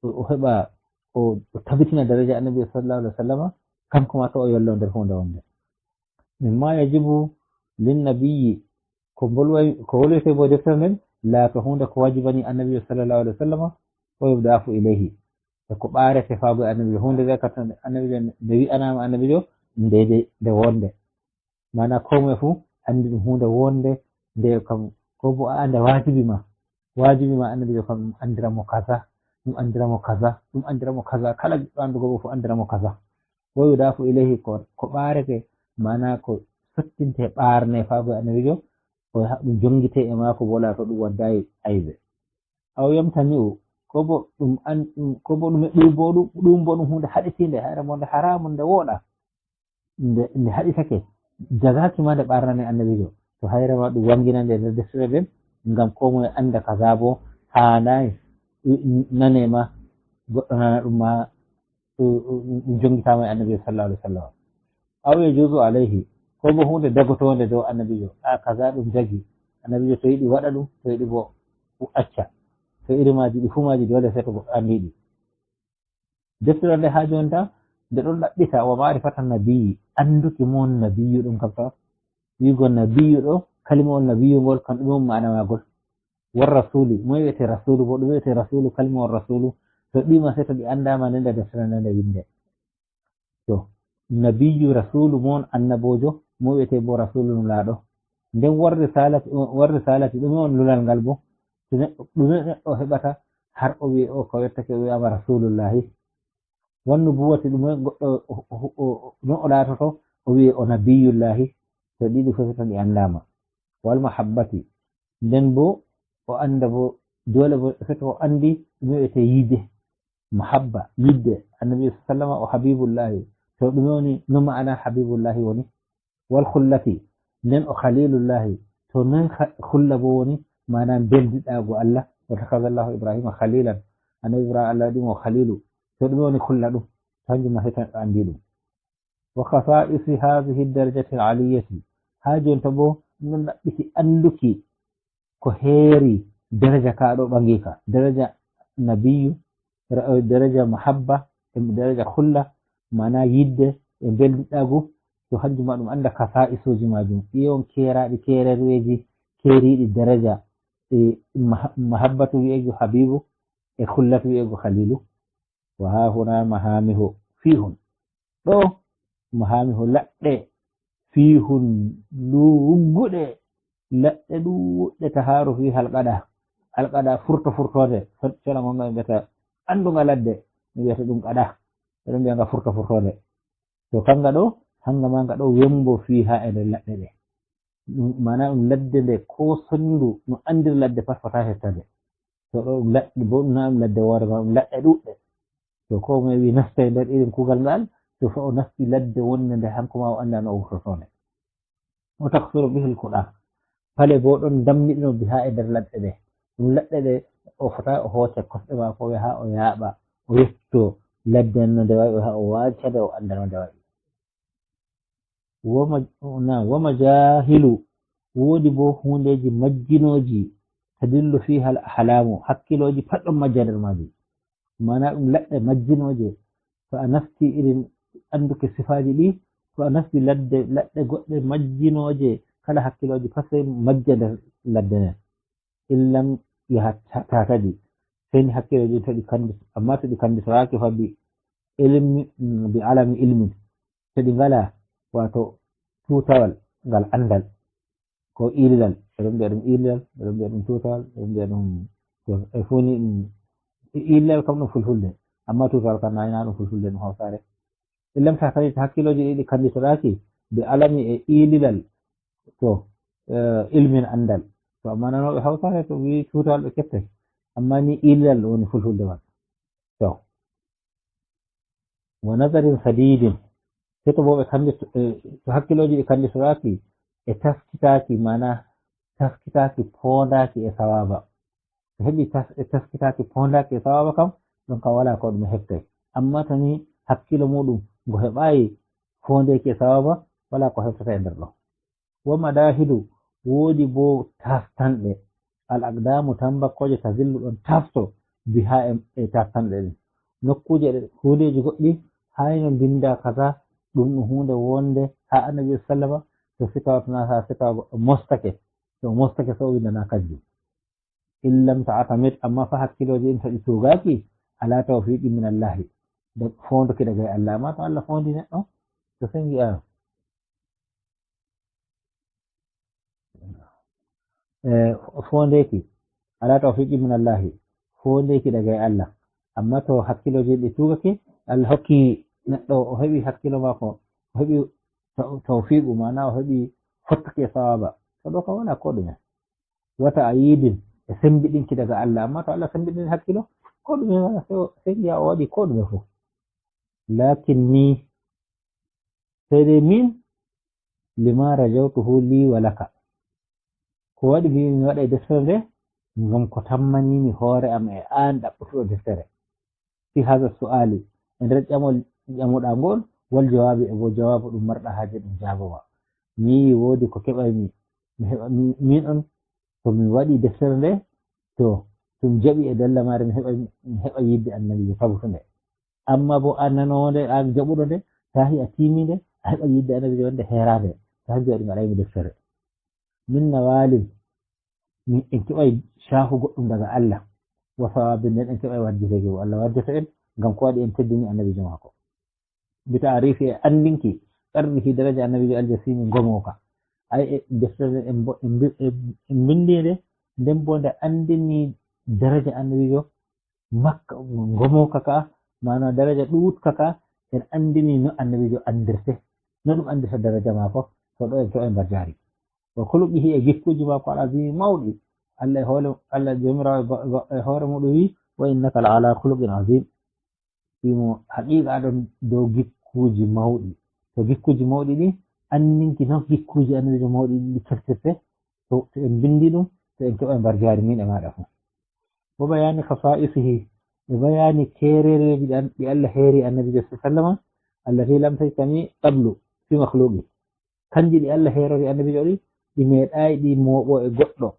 o heɓa o tabitina daraja annabi sallallahu alaihi wasallama. Kanko ma to o yollo nder hunde wonde. Mimma yajibu linnabiyyi, ko mbolway ko wolwete bo deftere nden, la ko hunde ko wajibani annabi sallallahu alaihi wasallama. O yubdafu ilayhi, e ko ɓaarete faabo e annabijo. Hunde nde kattan annabijo nde wi'anaama annabijo nde nde wonde. Mana ko moye fuu anndi ɗum hunde wonde nde kam ko bo a annda waajibi ma. Waajibi ma annabijo kam ɗum anndira mo kaza, ɗum anndira mo kaza, ɗum anndira mo kaza. Kala giɗɗo anndugo bo fof anndira mo kaza. Wo yudafu ilayhi, ko ko ɓaarete, mana ko sottinte ɓaarne faabo e annabijo. Ko ɗum jongite e maako bo laato ɗum waddayi aybe. Aw yamtani'u, ko bo ɗum an ko bo ɗum ɗum bo ɗum ɗum bo ɗum hunde haɗitinde, hayre mo nde haramu nde woɗa. Nde nde haɗitake, jagaki ma nde ɓarnane annabijo. To hayre ma ɗum wangina nde nder deftere nden, ngam ko moye anda kaza bo haanai nane ma, goɗɗo nana ɗum ma. Ɗum jongitama e annabijo sallallahu alaihi wasallam. Aw yajuzu alaihi, ko bo hunde dagotonde dow annabijo. A kaza ɗum jagi, annabijo to yiɗi waɗa ɗum, to yiɗi bo acca. To iri maji ɗi fu maji dole sai to goɗɗo andi ɗi. Deftere nde ha joni tan nde ɗon ɗaɓɓita wa ma'rifatan nabiyyi, anduki mo on nabiyyu ɗum kam tan. Wigo nabiyyu ɗo, kalima on nabiyyu ngol kam ɗum on ma'ana magol. War rasuli, mo wi'ete rasulu bo, ɗum wi'ete rasulu, kalima on rasulu. To ɗima sai to ɗi andama nde nde deftere nde nde winde. To nabiyyu rasulu mo on annabojo, mo wi'ete bo rasulu nulaɗo. Nden war risalati, war risalati ɗum on lulal ngal bo. To neɗɗo, ɗume neɗɗo heɓata har o wi'e o ko wettake o wi'ama rasulullahi? Wannu buwati ɗum on goɗɗo o- o- o- o- no o laatoto o wi'e o nabiyullahi. To ɗiɗi fof tan ɗi anndama. Wal mahabbati, nden bo o annda bo dole bo foto o anndi ɗum wi'ete yidde. Mahabba, yidde annabi sallama o habibullahi. To ɗum woni no ma'ana habibullahi woni? Wal khullati, nden o khalilullahi. To non khulla bo woni, maana beldiɗaago Allah. Wa takhadha Allahu Ibrahima khalilan, annabi Ibrahima Allah waɗi mo khalilu. To ɗum woni khulla ɗum? Kanjum ma hetan ɗo andi ɗum. Wa khasa'isi hadhihi darajati aliyati, ha jonta bo ɗum ɗaɓɓiti anduki ko heeri daraja ka ɗo ɓangika, daraja nabiyyu, ra- daraja mahabba, e daraja khulla, mana yidde e beldiɗɗagu. To hanjum ma ɗum anda kasa'isuji majum, ɗi on keraɗi kerereji keriɗi daraja. E maha- mahabbatu wi'ego habibu, e khullatu wi'ego khalilu. Wa ha huna mahamihu fihun. Ɗo mahamihu laɗɗe fihun lugguɗe, laɗɗe ɗuɗɗe taharu fi halqada. Alqada furto furtode, cela gonga ɓe mbiyata andunga ladde, ɓe mbiyata ɗum qada. Ɓeɗo mbiya nga furto furtode. To kanga ɗo, hanga ma nga ɗo wembo fi ha e nder laɗɗe ɗe. Ɗum mana ɗum ladde nde ko sondu no andir ladde pat fota hettade. To ɗo ɗum laɗɗe bo ɗum na ɗum ladde woore ma ɗum laɗɗe ɗuɗɗe. To ko moye wi nasta e nder irin kugal ngal, to fa o nasti ladde wonde nde hanko ma o anda no o wurtoto nde. O taksuru bihil kuɗa, pale bo ɗon dammiɗino biha e nder laɗɗe ɗe. Ɗum laɗɗe ɗe o fota o hoota kosɗe mako o yaha o yaaɓa, o yetto ladde no nde wayi, o yaha o waca nde o anda no nde wayi. Wama na wama jahilu, wodi bo hundeji majjinoji, tadillu fiha al ahlamu, hakkiloji pat ɗon majja nder maji. Mana ɗum laɗɗe majjinoje. To a nasti irin anduke sifaji ɗi, to a nasti ladde laɗɗe goɗɗe majjinoje, kala hakkiloji pat sai majja nder ladde nden. Illam yaha ta- tataji, sai ni hakkiloji to ɗi kandi, amma to ɗi kanditoraki fa bi ilmi, mm, bi alami ilmin, to ɗi ngala wato tutawal ngal andal. Ko ililal, ɓeɗon mbiya ɗum ililal, ɓeɗon mbiya ɗum tutawal, ɓeɗon mbiya ɗum to e funi ɗum. Ililal kam ɗum fulfulde, amma tutawal kam nani na ɗum fulfulde, ɗum hausare. Illam ta tawi hakkiloji ɗiɗi kanditoraki bi alami e ililal, to eh, ilmin andal. To amma nanoɓe hausare to wi tutawal ɓe kette, amma ni ililal ɗum woni fulfulde man. To wa nazarin sadidin, seto bo ɓe kandi to hakkiloji ɗi kanditoraki e taskitaki, mana taskitaki pondaki e sawaba. To heɓi tas- e taskitaki pondaki e sawaba kam, ɗum kam wala ko ɗum heftay. Amma to ni hakkilo muɗum ngo heɓayi fondeki e sawaba, wala ko heftata e nder ɗo. Wa madahidu, wodi bo tastanɗe. Al aqdamu, tambakkoje, tazillu, ɗon tafto biha e, e tattanɗe ɗen. Nokkuuje ɗe, huundeeji goɗɗi, hayno mbinnda kaza, ɗum no huunde wonde haa Annabi sallama, so sikawa tana, haa sikawa goɗɗo mostake, so mostake so o winndana kanjum. In lam ta'tamid, amma fa hakkilooji ɗin to ɗi tuugaaki, ala tawfiqi min Allahi. De foonduki daga e Allah, amma to Allah foondi neɗɗo, to sengi a. E, foondeeki, ala tawfiqi min Allahi, foondeeki daga e Allah. Amma to hakkilooji ɗi tuugake, Allah hokki neɗɗo, o heɓi hakkilo maako, o heɓi taw-, tawfiqu, maana o heɓi fottake sawaba. To ɗo kam wala ko ɗume. Wata a yiidin e sembiɗinki daga Allah, amma to Allah sembiɗini hakkilo, ko ɗume wala, se o, se ngiya o waɗi ko ɗume fof. Lakin ni, sey dai min, lima rajawtuhu li wa laka. Ko waɗi mi, mi waɗa e deftere nde, ngam ko tammanimi hoore am e an ɗaɓɓutuɗo deftere. Fi haza su'ali, e nder ƴamol ƴamuɗa ngol, wal jawaabi, e bo jawaabu ɗum marɗa haaje ɗum jaaboma. Mi yi'i woodi ko keɓaymi, mi heɓa, mi, min on, to mi waɗi deftere nde, to ɗum jaɓi e dalla maare, mi heɓa, mi heɓa yidde Annabiijo tabutunde. Amma bo an nanoowo nde, an jaɓuɗo nde, tahi a tiimi nde, a heɓa yidde Annabiijo wonde heeraande. Ko hanjum waɗi mi waɗaymi deftere. Min nawalin, min en keɓay caahu goɗɗum daga Allah. Wa sawabi, nden en keɓay wajjiteeki ko Allah wajjata en, ngam ko waɗi en teddini Annabiijo maako. Bi ta'rifi, e anndinki, qadrihi, daraja Annabiijo aljasimi, ngomooka. Ay, e deftere en bo, en mbi-, en, en mbinndi nde, nden bo nde anndini daraja Annabiijo makka, ngomooka ka, maana daraja ɗuuɗka ka, en anndini no Annabiijo anndirte, no ɗum anndirta daraja maako, to ɗo en keɓay mbarjaari. Wa khuluqihi, e gikkuuji maako al azimi mawɗi. Allah e hoole, Allah Joomiraawo e ba-, ba-, e hoore muɗum wi, "Wa innaka la ala khuluqin azim." Wimo, "Haqiiqa aɗon dow gikkuuji mawɗi." To gikkuuji mawɗi ɗi, anndinki non gikkuuji Annabiijo mawɗi ɗi keftirte, to, to en mbinndi ɗum, to en keɓa mbarjaari min e maaɗa fof. Wa bayani khasa'isihi, e bayani keereereeji ɗi an-, ɗi Allah heeri Annabiijo sallallahu alaihi wasallam, allati lam tajtami qablu fi makhluqi. Kanji ɗi Allah heerori Annabiijo ɗi, ɗi meeɗaay ɗi mooɓo e goɗɗo.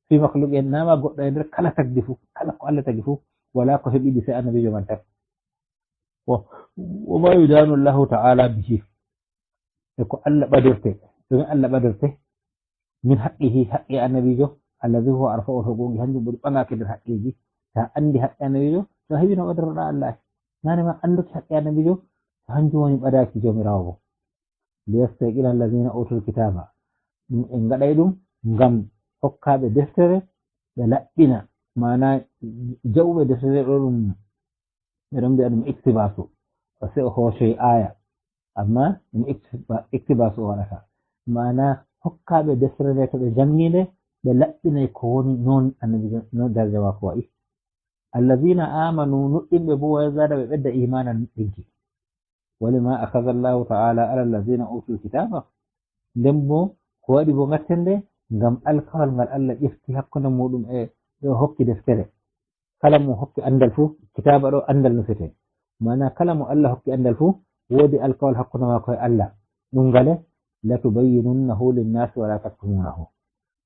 Fi makhluqi, en nama goɗɗo e nder kala tagdi fuu, kala ko Allah tagi fuu, wala ko heɓi ɗi sai Annabiijo man tan. Wa, wa ma yudanu Allahu ta'ala bihi. E ko Allah ɓadirte, ɗume Allah ɓadirte? Min haqqihi, haqqe Annabiijo, allazi huwa arfa'ul huquqi, hanjum ɓuri ɓagaaki nder haqqeeji. Ta anndi haqqe Annabiijo, to a heɓi no ɓadoroɗa Allah. Nane ma annduki haqqe Annabiijo, to hanjum woni ɓadaaki Joomiraawo bo. Liyastayqina allazina utul kitaba. Ɗum en ngaɗay ɗum ngam hokkaaɓe deftere ɓe laɓɓina, maana jaɓuɓe deftere ɗo ɗum, ɓe ɗon mbi'a ɗum iktibasu. O se o hoocoy aya, amma ɗum iktiba-, iktibasu o waɗata. Maana hokkaaɓe deftere nde to ɓe jannginde, ɓe laɓɓinay ko woni non Annabiijo, non daraja maako wa'i. Allazina amanu, nuɗɗinɓe bo, wa yazada, ɓe ɓedda imanan, nuɗɗinki. Walima akhadha Allahu ta'ala ala allazina utul kitaba. Nden bo, ko waɗi bo ngatten nde? Ngam alkawal ngal Allah ƴefti hakkunde muɗum e ɓe o hokki deftere. Kala mo hokki andal fuu, kitaba ɗo andal nufete. Maana kala mo Allah hokki andal fuu, woodi alkawal hakkunde maako e Allah. Ɗum ngale, "Latubayyinunnahu linnasi wala taktumunahu."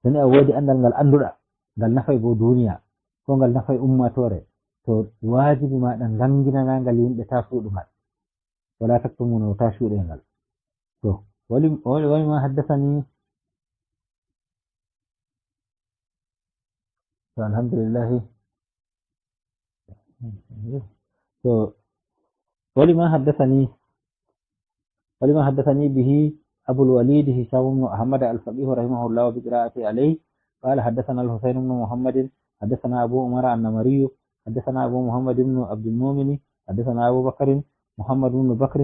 To ni a woodi andal ngal annduɗa, ngal nafay bo duniya, ko ngal nafay ummatore, to waajibi ma ɗan nganginana ngal yimɓe ta suuɗu ngal. Wala taktumunahu, ta suuɗe ngal. To, wali, wali, wali ma haddasani. To, alhamdulillahi. To, wali ma haddasani. ولما حدثني به أبو الوليد هشام بن أحمد الفقيه رحمه الله بقراءته عليه، قال: حدثنا الحسين بن محمد، حدثنا أبو عمر النمري، حدثنا أبو محمد بن عبد المؤمن، حدثنا أبو بكر محمد بن بكر،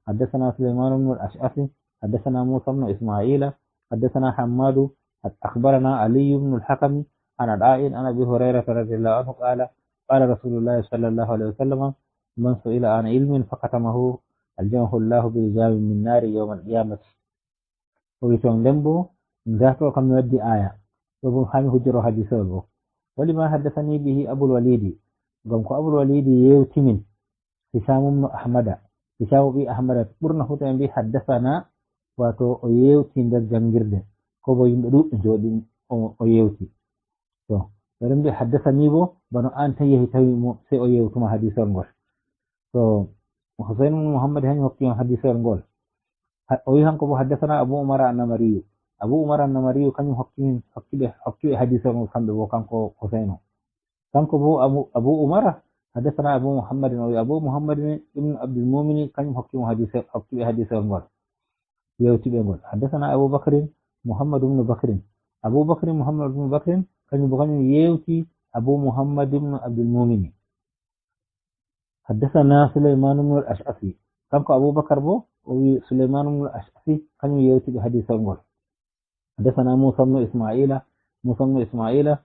حدثنا سليمان بن الأشعث، حدثنا موسى بن إسماعيل، حدثنا حماد، أخبرنا علي بن الحكم عن عطاء عن أبي هريرة رضي الله عنه قال: قال رسول الله صلى الله عليه وسلم: من سئل عن علم فكتمه ألجمه الله بلجام من نار يوم القيامة. O wi ton nden bo, nda to kam mi waddi aya. Ɗo bo hami hujjoro hadisol bo. Wali ma haddasani bihi Abul Walidi. Ngam ko Abul Walidi yewti min. Hishamu ibn Ahmada. Hishamu ɓi Ahmada ɓurna fu to en mbi haddasana, wato o yewti nder jangirde. Ko bo yimɓe ɗuɗɓe jooɗi o, o yewti. To, Ɓeɗon mbiya haddasani bo, bano an tan yehi tawi mo, sey o yewtuma hadisol ngol. So Husayn ibn Muhammad hanyum hokki on hadisol ngol. Ha-, o wi hanko bo, "Haddasana Abu Umar an-Namariyu." Abu Umar an-Namariyu kanyum hokki min, hokki ɓe, hokki ɓe hadisol ngol kamɓe bo, kanko Husayn o. Kanko bo Abu, Abu Umar, "Haddasana Abu Muhammadin." O wi Abu Muhammadin ibn Abdul Mumini kanyum hokki mo hadisol, hokki ɓe hadisol ngol. Yewti ɓe ngol. "Haddasana Abu Bakrin Muhammad ibn Bakrin." Abu Bakrin Muhammad ibn Bakrin, kanyum bo kanyum yewti Abu Muhammad ibn Abdul Mumini. "Haddasana Sulaiman ibn al-Ash'asi." Kanko Abu Bakar bo, o wi Sulaiman ibn al-Ash'asi, kanyum yewti ɓe hadisol ngol. "Haddasana Musa ibn Isma'ila." Musa ibn Isma'ila,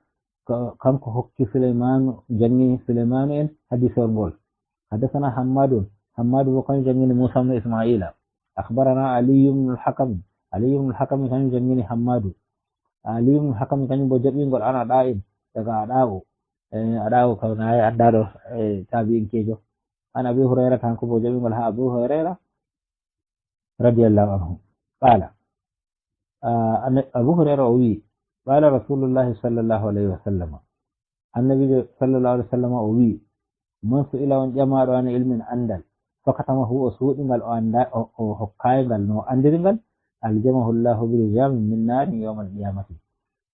ka-, kanko hokki Sulaiman, jangini Sulaiman en hadisol ngol. "Haddasana Hammadun." Hammadu bo kanyum jangini Musa ibn Isma'ila. "Akhbarana Ali ibn al-Hakam." Ali ibn al-Hakam kanyum jangini Hammadu. Ali ibn al-Hakam kanyum bo jaɓi ngol an Ada'in, daga Ada'u. Eh, Ada'u kawna ay addaɗo, eh, tabi'inkejo. An Abi Hurairah, kanko bo jaɓi ngol ha Abu Hurairah radiyallahu anhu. Qala, ah, Anna-, Abu Hurairah o wi, "Qala Rasulullahi sallallahu alaihi wasallam." Annabijo sallallahu alaihi wasallam o wi, "Man su'ila, on ƴamaɗo an ilmin andal, fakatamahu, o suuɗi ngal, o anda, o, o hokkayi ngal no andiri ngal, aljamahu Allahu biljamin min narin yawmal qiyamati."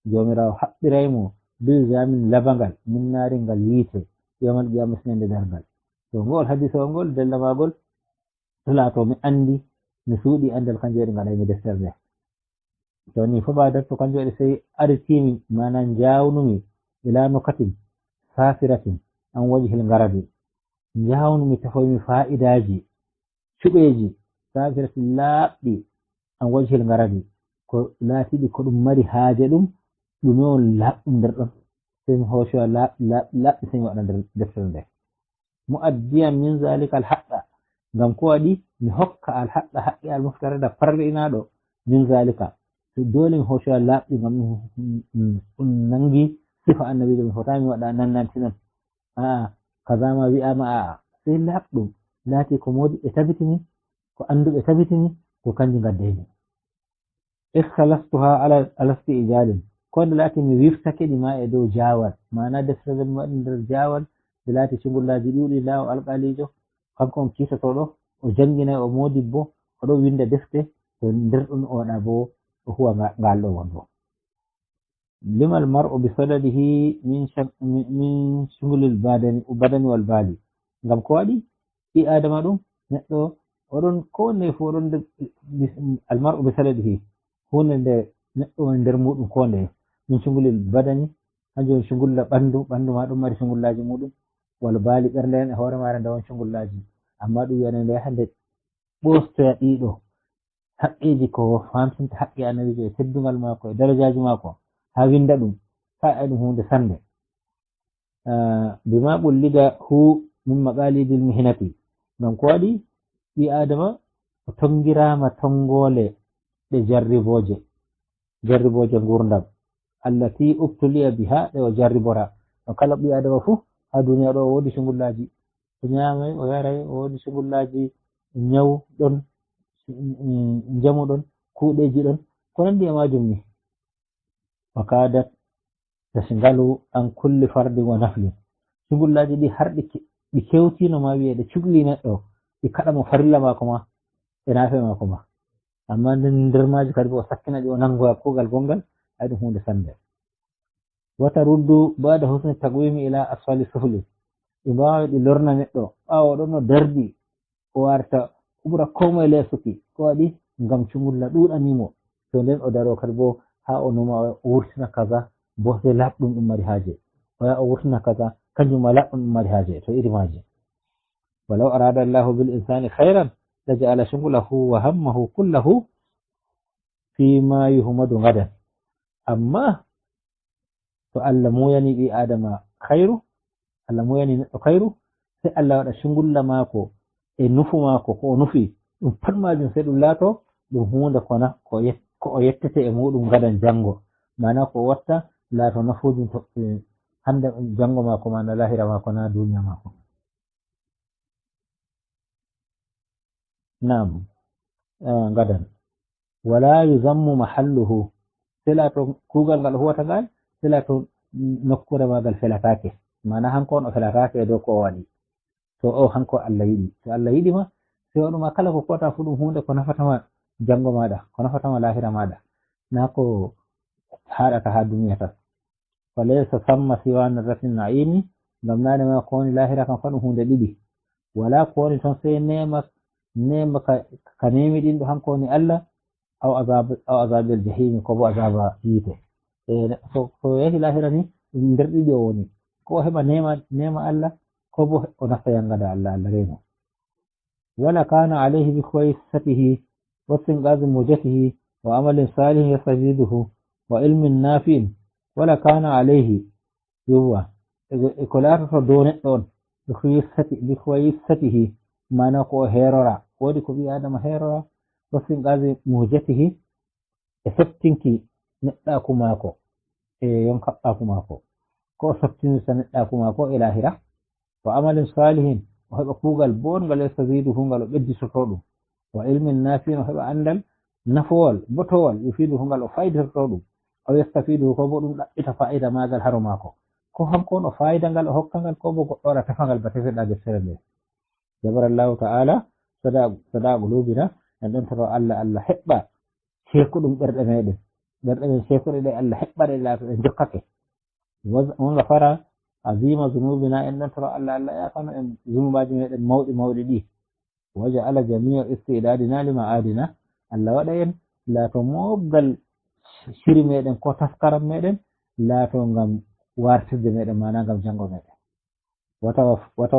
Jomirawo haɓɓiray mo biljamin labangal min narin ngal yiite yawmal qiyamati ñande dargal. To ngol hadisol ngol della magol, to laato mi andi, mi suuɗi andal, kanjum waɗi ngaɗaymi deftere nde. To ni fo ba datto, kanjum waɗi sey aritimi, mana njawnumi ila nukatin safiratin an wajhil ngarabi. Njawnumi, tefoymi fa'idaji, cuɓeji, safiratin laaɓɗi, an wajhil ngarabi, ko laatiɗi ko ɗum mari haaje ɗum, ɗume on laaɓɗum nder ɗon. Sey mi hoocoya laaɓ-, laaɓ-, laaɓɗi, sey mi waɗa nder deftere nde. Mu'addiyan min zalika al-haqqa, ngam ko waɗi mi hokka al-haqqa, haqqe al-muftarada, parɗinaɗo, min zalika. To dole mi hoocoya laaɓɗi ngam ɗum, ɗum, ɗum nangi sifa annabijo, mi fotani mi waɗa nannanti non. A'a, kaza ma wi'ama, a'a. Sey laaɓɗum, laati ko moodiɓɓe tabitini, ko anduɓe tabitini, ko kanjum ngaddaymi. Ikhtalastuha ala, ala isti'jalin. Ko nde laati mi wiftake ɗi ma e dow jawal. Maana deftere nde mi waɗi nder jawal, nde laati cungullaaji ɗuuɗi, ndaa o alqaaliijo, kanko on kiitotooɗo, o jannginay, o moodibbo, o ɗon winnda defte, to nder ɗum o waɗa bo, o huwa nga-, ngal ɗo wonɗo. Limal mar'u bi sadadihi min shak-, min, min shugulil badani, badani wal bali. Ngam ko waɗi? Ɓii Aadama ɗum, neɗɗo, oɗon ko nde fof oɗon nder, bis-, al mar'u bi sadadihi. Huunde nde neɗɗo woni nder muɗum ko nde. Min shugulil badani, hanjum woni shugulla ɓanndu, ɓanndu ma ɗum mari shugullaaji muɗum. Wal bali, ɓernde nden e hoore maare nde won shugullaaji. Amma ɗum wiyane nde hannde ɓoostoya ɗiɗo. Haqqeeji ko famtinta haqqe annabiijo e teddungal maako e darajaaji maako, haa winnda ɗum, kaa e ɗum huunde sannde. Ah, bima ɓullida hu min maqalidil mihnati. Ngam ko waɗi ɓii Aadama o tonngiraama tonngoole ɗe jarribooje, jarribooje nguurndam. Allati ubtuliya biha, ɗe o jarribora. No kala ɓii Aadama fuu haa duniya ɗo o woodi sungullaaji. O ñaamay, o yaray, o woodi sungullaaji, ñaw ɗon, mm, njamu ɗon, kuuɗeeji ɗon, ko nanndi e maajum ni. Wa kadat tasgalu an kulli fardin wa naflin. Sungullaaji ɗi har ɗi ke-, ɗi kewtino ma wi'e ɗe cukli neɗɗo, ɗi kaɗa mo farilla maako ma, e naafe maako ma. Amma nder, nder maaji kadi bo o sakkina ɗi, o nanngoya kuugal gonngal, ay ɗum huunde sannde. Wata ruddu ba'da husni taqwimi ila asfali sufli. Ɗi mbaawa ɗi lorna neɗɗo, ɓaawo ɗon no dardi, o warta o ɓura koo moye leesuki. Ko waɗi? Ngam cungulla ɗuuɗanii mo. To nden o daro kadi bo haa o numa o wurtina kaza, bosde laaɓɗum ɗum mari haaje. O yaha o wurtina kaza, kanjum ma laaɓɗum ɗum mari haaje, to iri maaji. Walaw arada Allahu bil insani khairan, la ja'ala shughlahu wa hammahu kullahu fi ma yuhmadu gadan. Amma to Allah muuyani ɓii Aadama khairu, Allah muuyani neɗɗo khairu, sey Allah waɗa cungulla maako e nufu maako, ko o nufi, ɗum pat maajum sey ɗum laato ɗum huunde ko na-, ko yet-, ko o yettete e muɗum gadan janngo. Maana ko o watta laato nafuujum to, eh, hannde janngo maako, maana laahira maako, na duniya maako. Naam, eh, gadan. Wala yuzammu mahalluhu. Sela to kuugal ngal o huwata ngal, sela to nokkuure maagal felataake. Maanaa hanko on o felataake e dow ko o waɗi. To o hanko Allah yiɗi. To Allah yiɗi ma, sey o ɗuma kala ko koota fu ɗum huunde ko nafata ma janngo maaɗa, ko nafata ma laahira maaɗa. Naa ko haaɗata haa duniya tan. Fa laysa samma siwa nadratin na'imi, ngam naane ma ko woni laahira kam fa ɗum huunde ɗiɗi. Walaa ko woni ton sey neema, neema ka, ka neemiɗinɗo hanko woni Allah, aw azab, aw azabil jahimi, ko bo azaba yiite. E, ko, ko yehi laahira ni, nder ɗiɗi o woni. Ko o heɓa neema, neema Allah, ko bo o nasta yangada Allah, Allah reeno. Wala kana alayhi bi khuwaisatihi wa istinqazi mujatihi wa amalin salihin yastafiduhu wa ilmin nafi'in. Wala kana alayhi, yowwa, e, e ko laatoto dow neɗɗo on, bi khuwaisati-, bi khuwaisatihi, maana ko o heerora. Woodi ko ɓii Aadama heerora, wa istinqazi mujatihi, e sottinki neɗɗaaku maako, e yonkaɓɓaaku maako. Ko o sottinirta neɗɗaaku maako e laahira. Wa amalin salihin, o heɓa kuugal boongal, yastaziduhu, ngal o ɓedditoto ɗum. Wa ilmin nafi'in, o heɓa anndal nafowal, botowal, yufiduhu, ngal o fayditoto ɗum. Aw yastafiduhu, ko bo ɗum ɗaɓɓita faayida maagal haro maako. Ko hanko on o faayida ngal, o hokka ngal, ko bo goɗɗo waɗa tefa ngal ba tefeɗaa deftere nde. Jabara Allahu ta'ala, sada, sada qulubina, en ɗon toro Allah, Allah heɓɓa ceekuɗum ɓerɗe meɗen. Ɓerɗe men ceekuɗe ɗe Allah heɓɓa ɗe, laato ɗe jokkake. Wa, wa ghafara azima zunubina, en ɗon toro Allah, Allah yaafano en zunubaaji meɗen mawɗi mawɗi ɗi. Wa ja'ala jami'a istidadina lima adina, Allah waɗa en laato moobgal shiri meɗen ko taskaram meɗen laato ngam wartirde meɗen, maana ngam janngo meɗen. Wata, wata,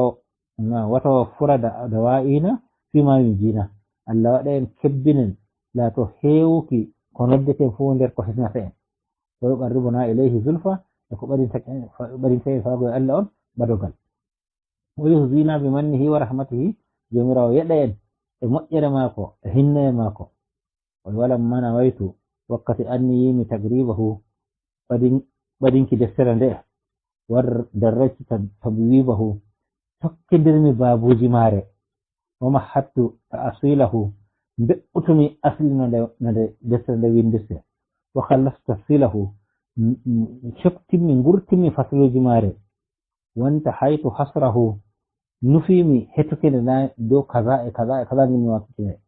na, wata waffura da, dawa'ina fima yunjina. Allah waɗa en kebbinen laato heewuki ko noddeten fof nder ko hisnata en. Wa yuqarribuna ilayhi zulfa, e ko ɓadinta, ɓadinta en faago e Allah on ɓadogal. Wa yuhzina bi mannihi wa rahmatihi, Joomiraawo yeɗa en e moƴƴere maako, e hinnaye maako. O walamma nawaytu, wakkati anniyimi tagribahu, ɓadin-, ɓadinki deftere nde, war darraytu tab-, tabwibahu, tokkindirmi baabuuji maare, wa mahattu ta'asilahu, mbe'utumi asli no nde, no nde deftere nde windirte, wa khallastu tafsilahu, m-, m-, coktimmi, ngurtimmi fasluuji maare, wanta haytu hasrahu, nufiimi hetukinde na dow kaza e kaza e kaza ngimmi wakkitine.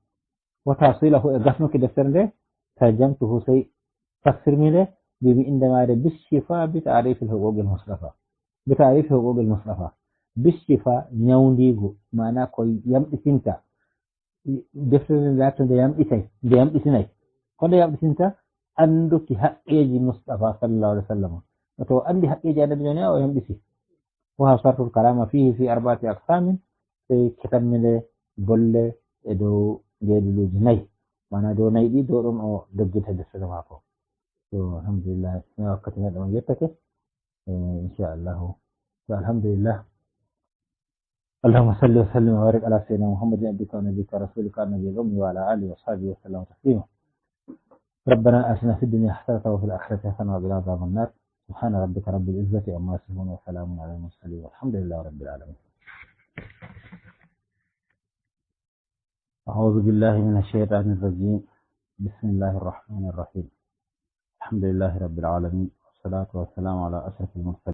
Wata silahu e gasnuki deftere nde, tarjamtuhu sey tafsirmi nde, bimi innde maare Bishifa bi ta'rifil huquqil Mustafa. Bi ta'rifi huquqil Mustafa. Bishifa nyawndiigu, maana ko yamɗitinta. Deftere nde laatto nde yamɗitay, nde yamɗitinay. Ko nde yamɗitinta annduki haqqeeji Mustafa sallallahu alaihi wasallam. To o anndi haqqeeji Annabi, joni o yamɗiti. Wa hasartul kalama fihi fi arba'ati aqsamin, sey ketanmi nde bolle e dow ngeediluuji nayi. Maana dow nayi ɗi, dow ɗon o dogginta deftere maako. To, alhamdulillah, mi wakkati neɗɗo on yettake. Eh, insha Allahu. To, alhamdulillah. اللهم صل وسلم وبارك على سيدنا محمد عبدك ونبيك ورسولك النبي الأمي وعلى آله وصحبه وسلم تسليما. ربنا آتنا في الدنيا حسنة وفي الآخرة حسنة وقنا عذاب النار. سبحان ربك رب العزة عما يصفون وسلام على المرسلين والحمد لله رب العالمين. أعوذ بالله من الشيطان الرجيم. بسم الله الرحمن الرحيم. الحمد لله رب العالمين، والصلاة والسلام على أشرف المرسلين.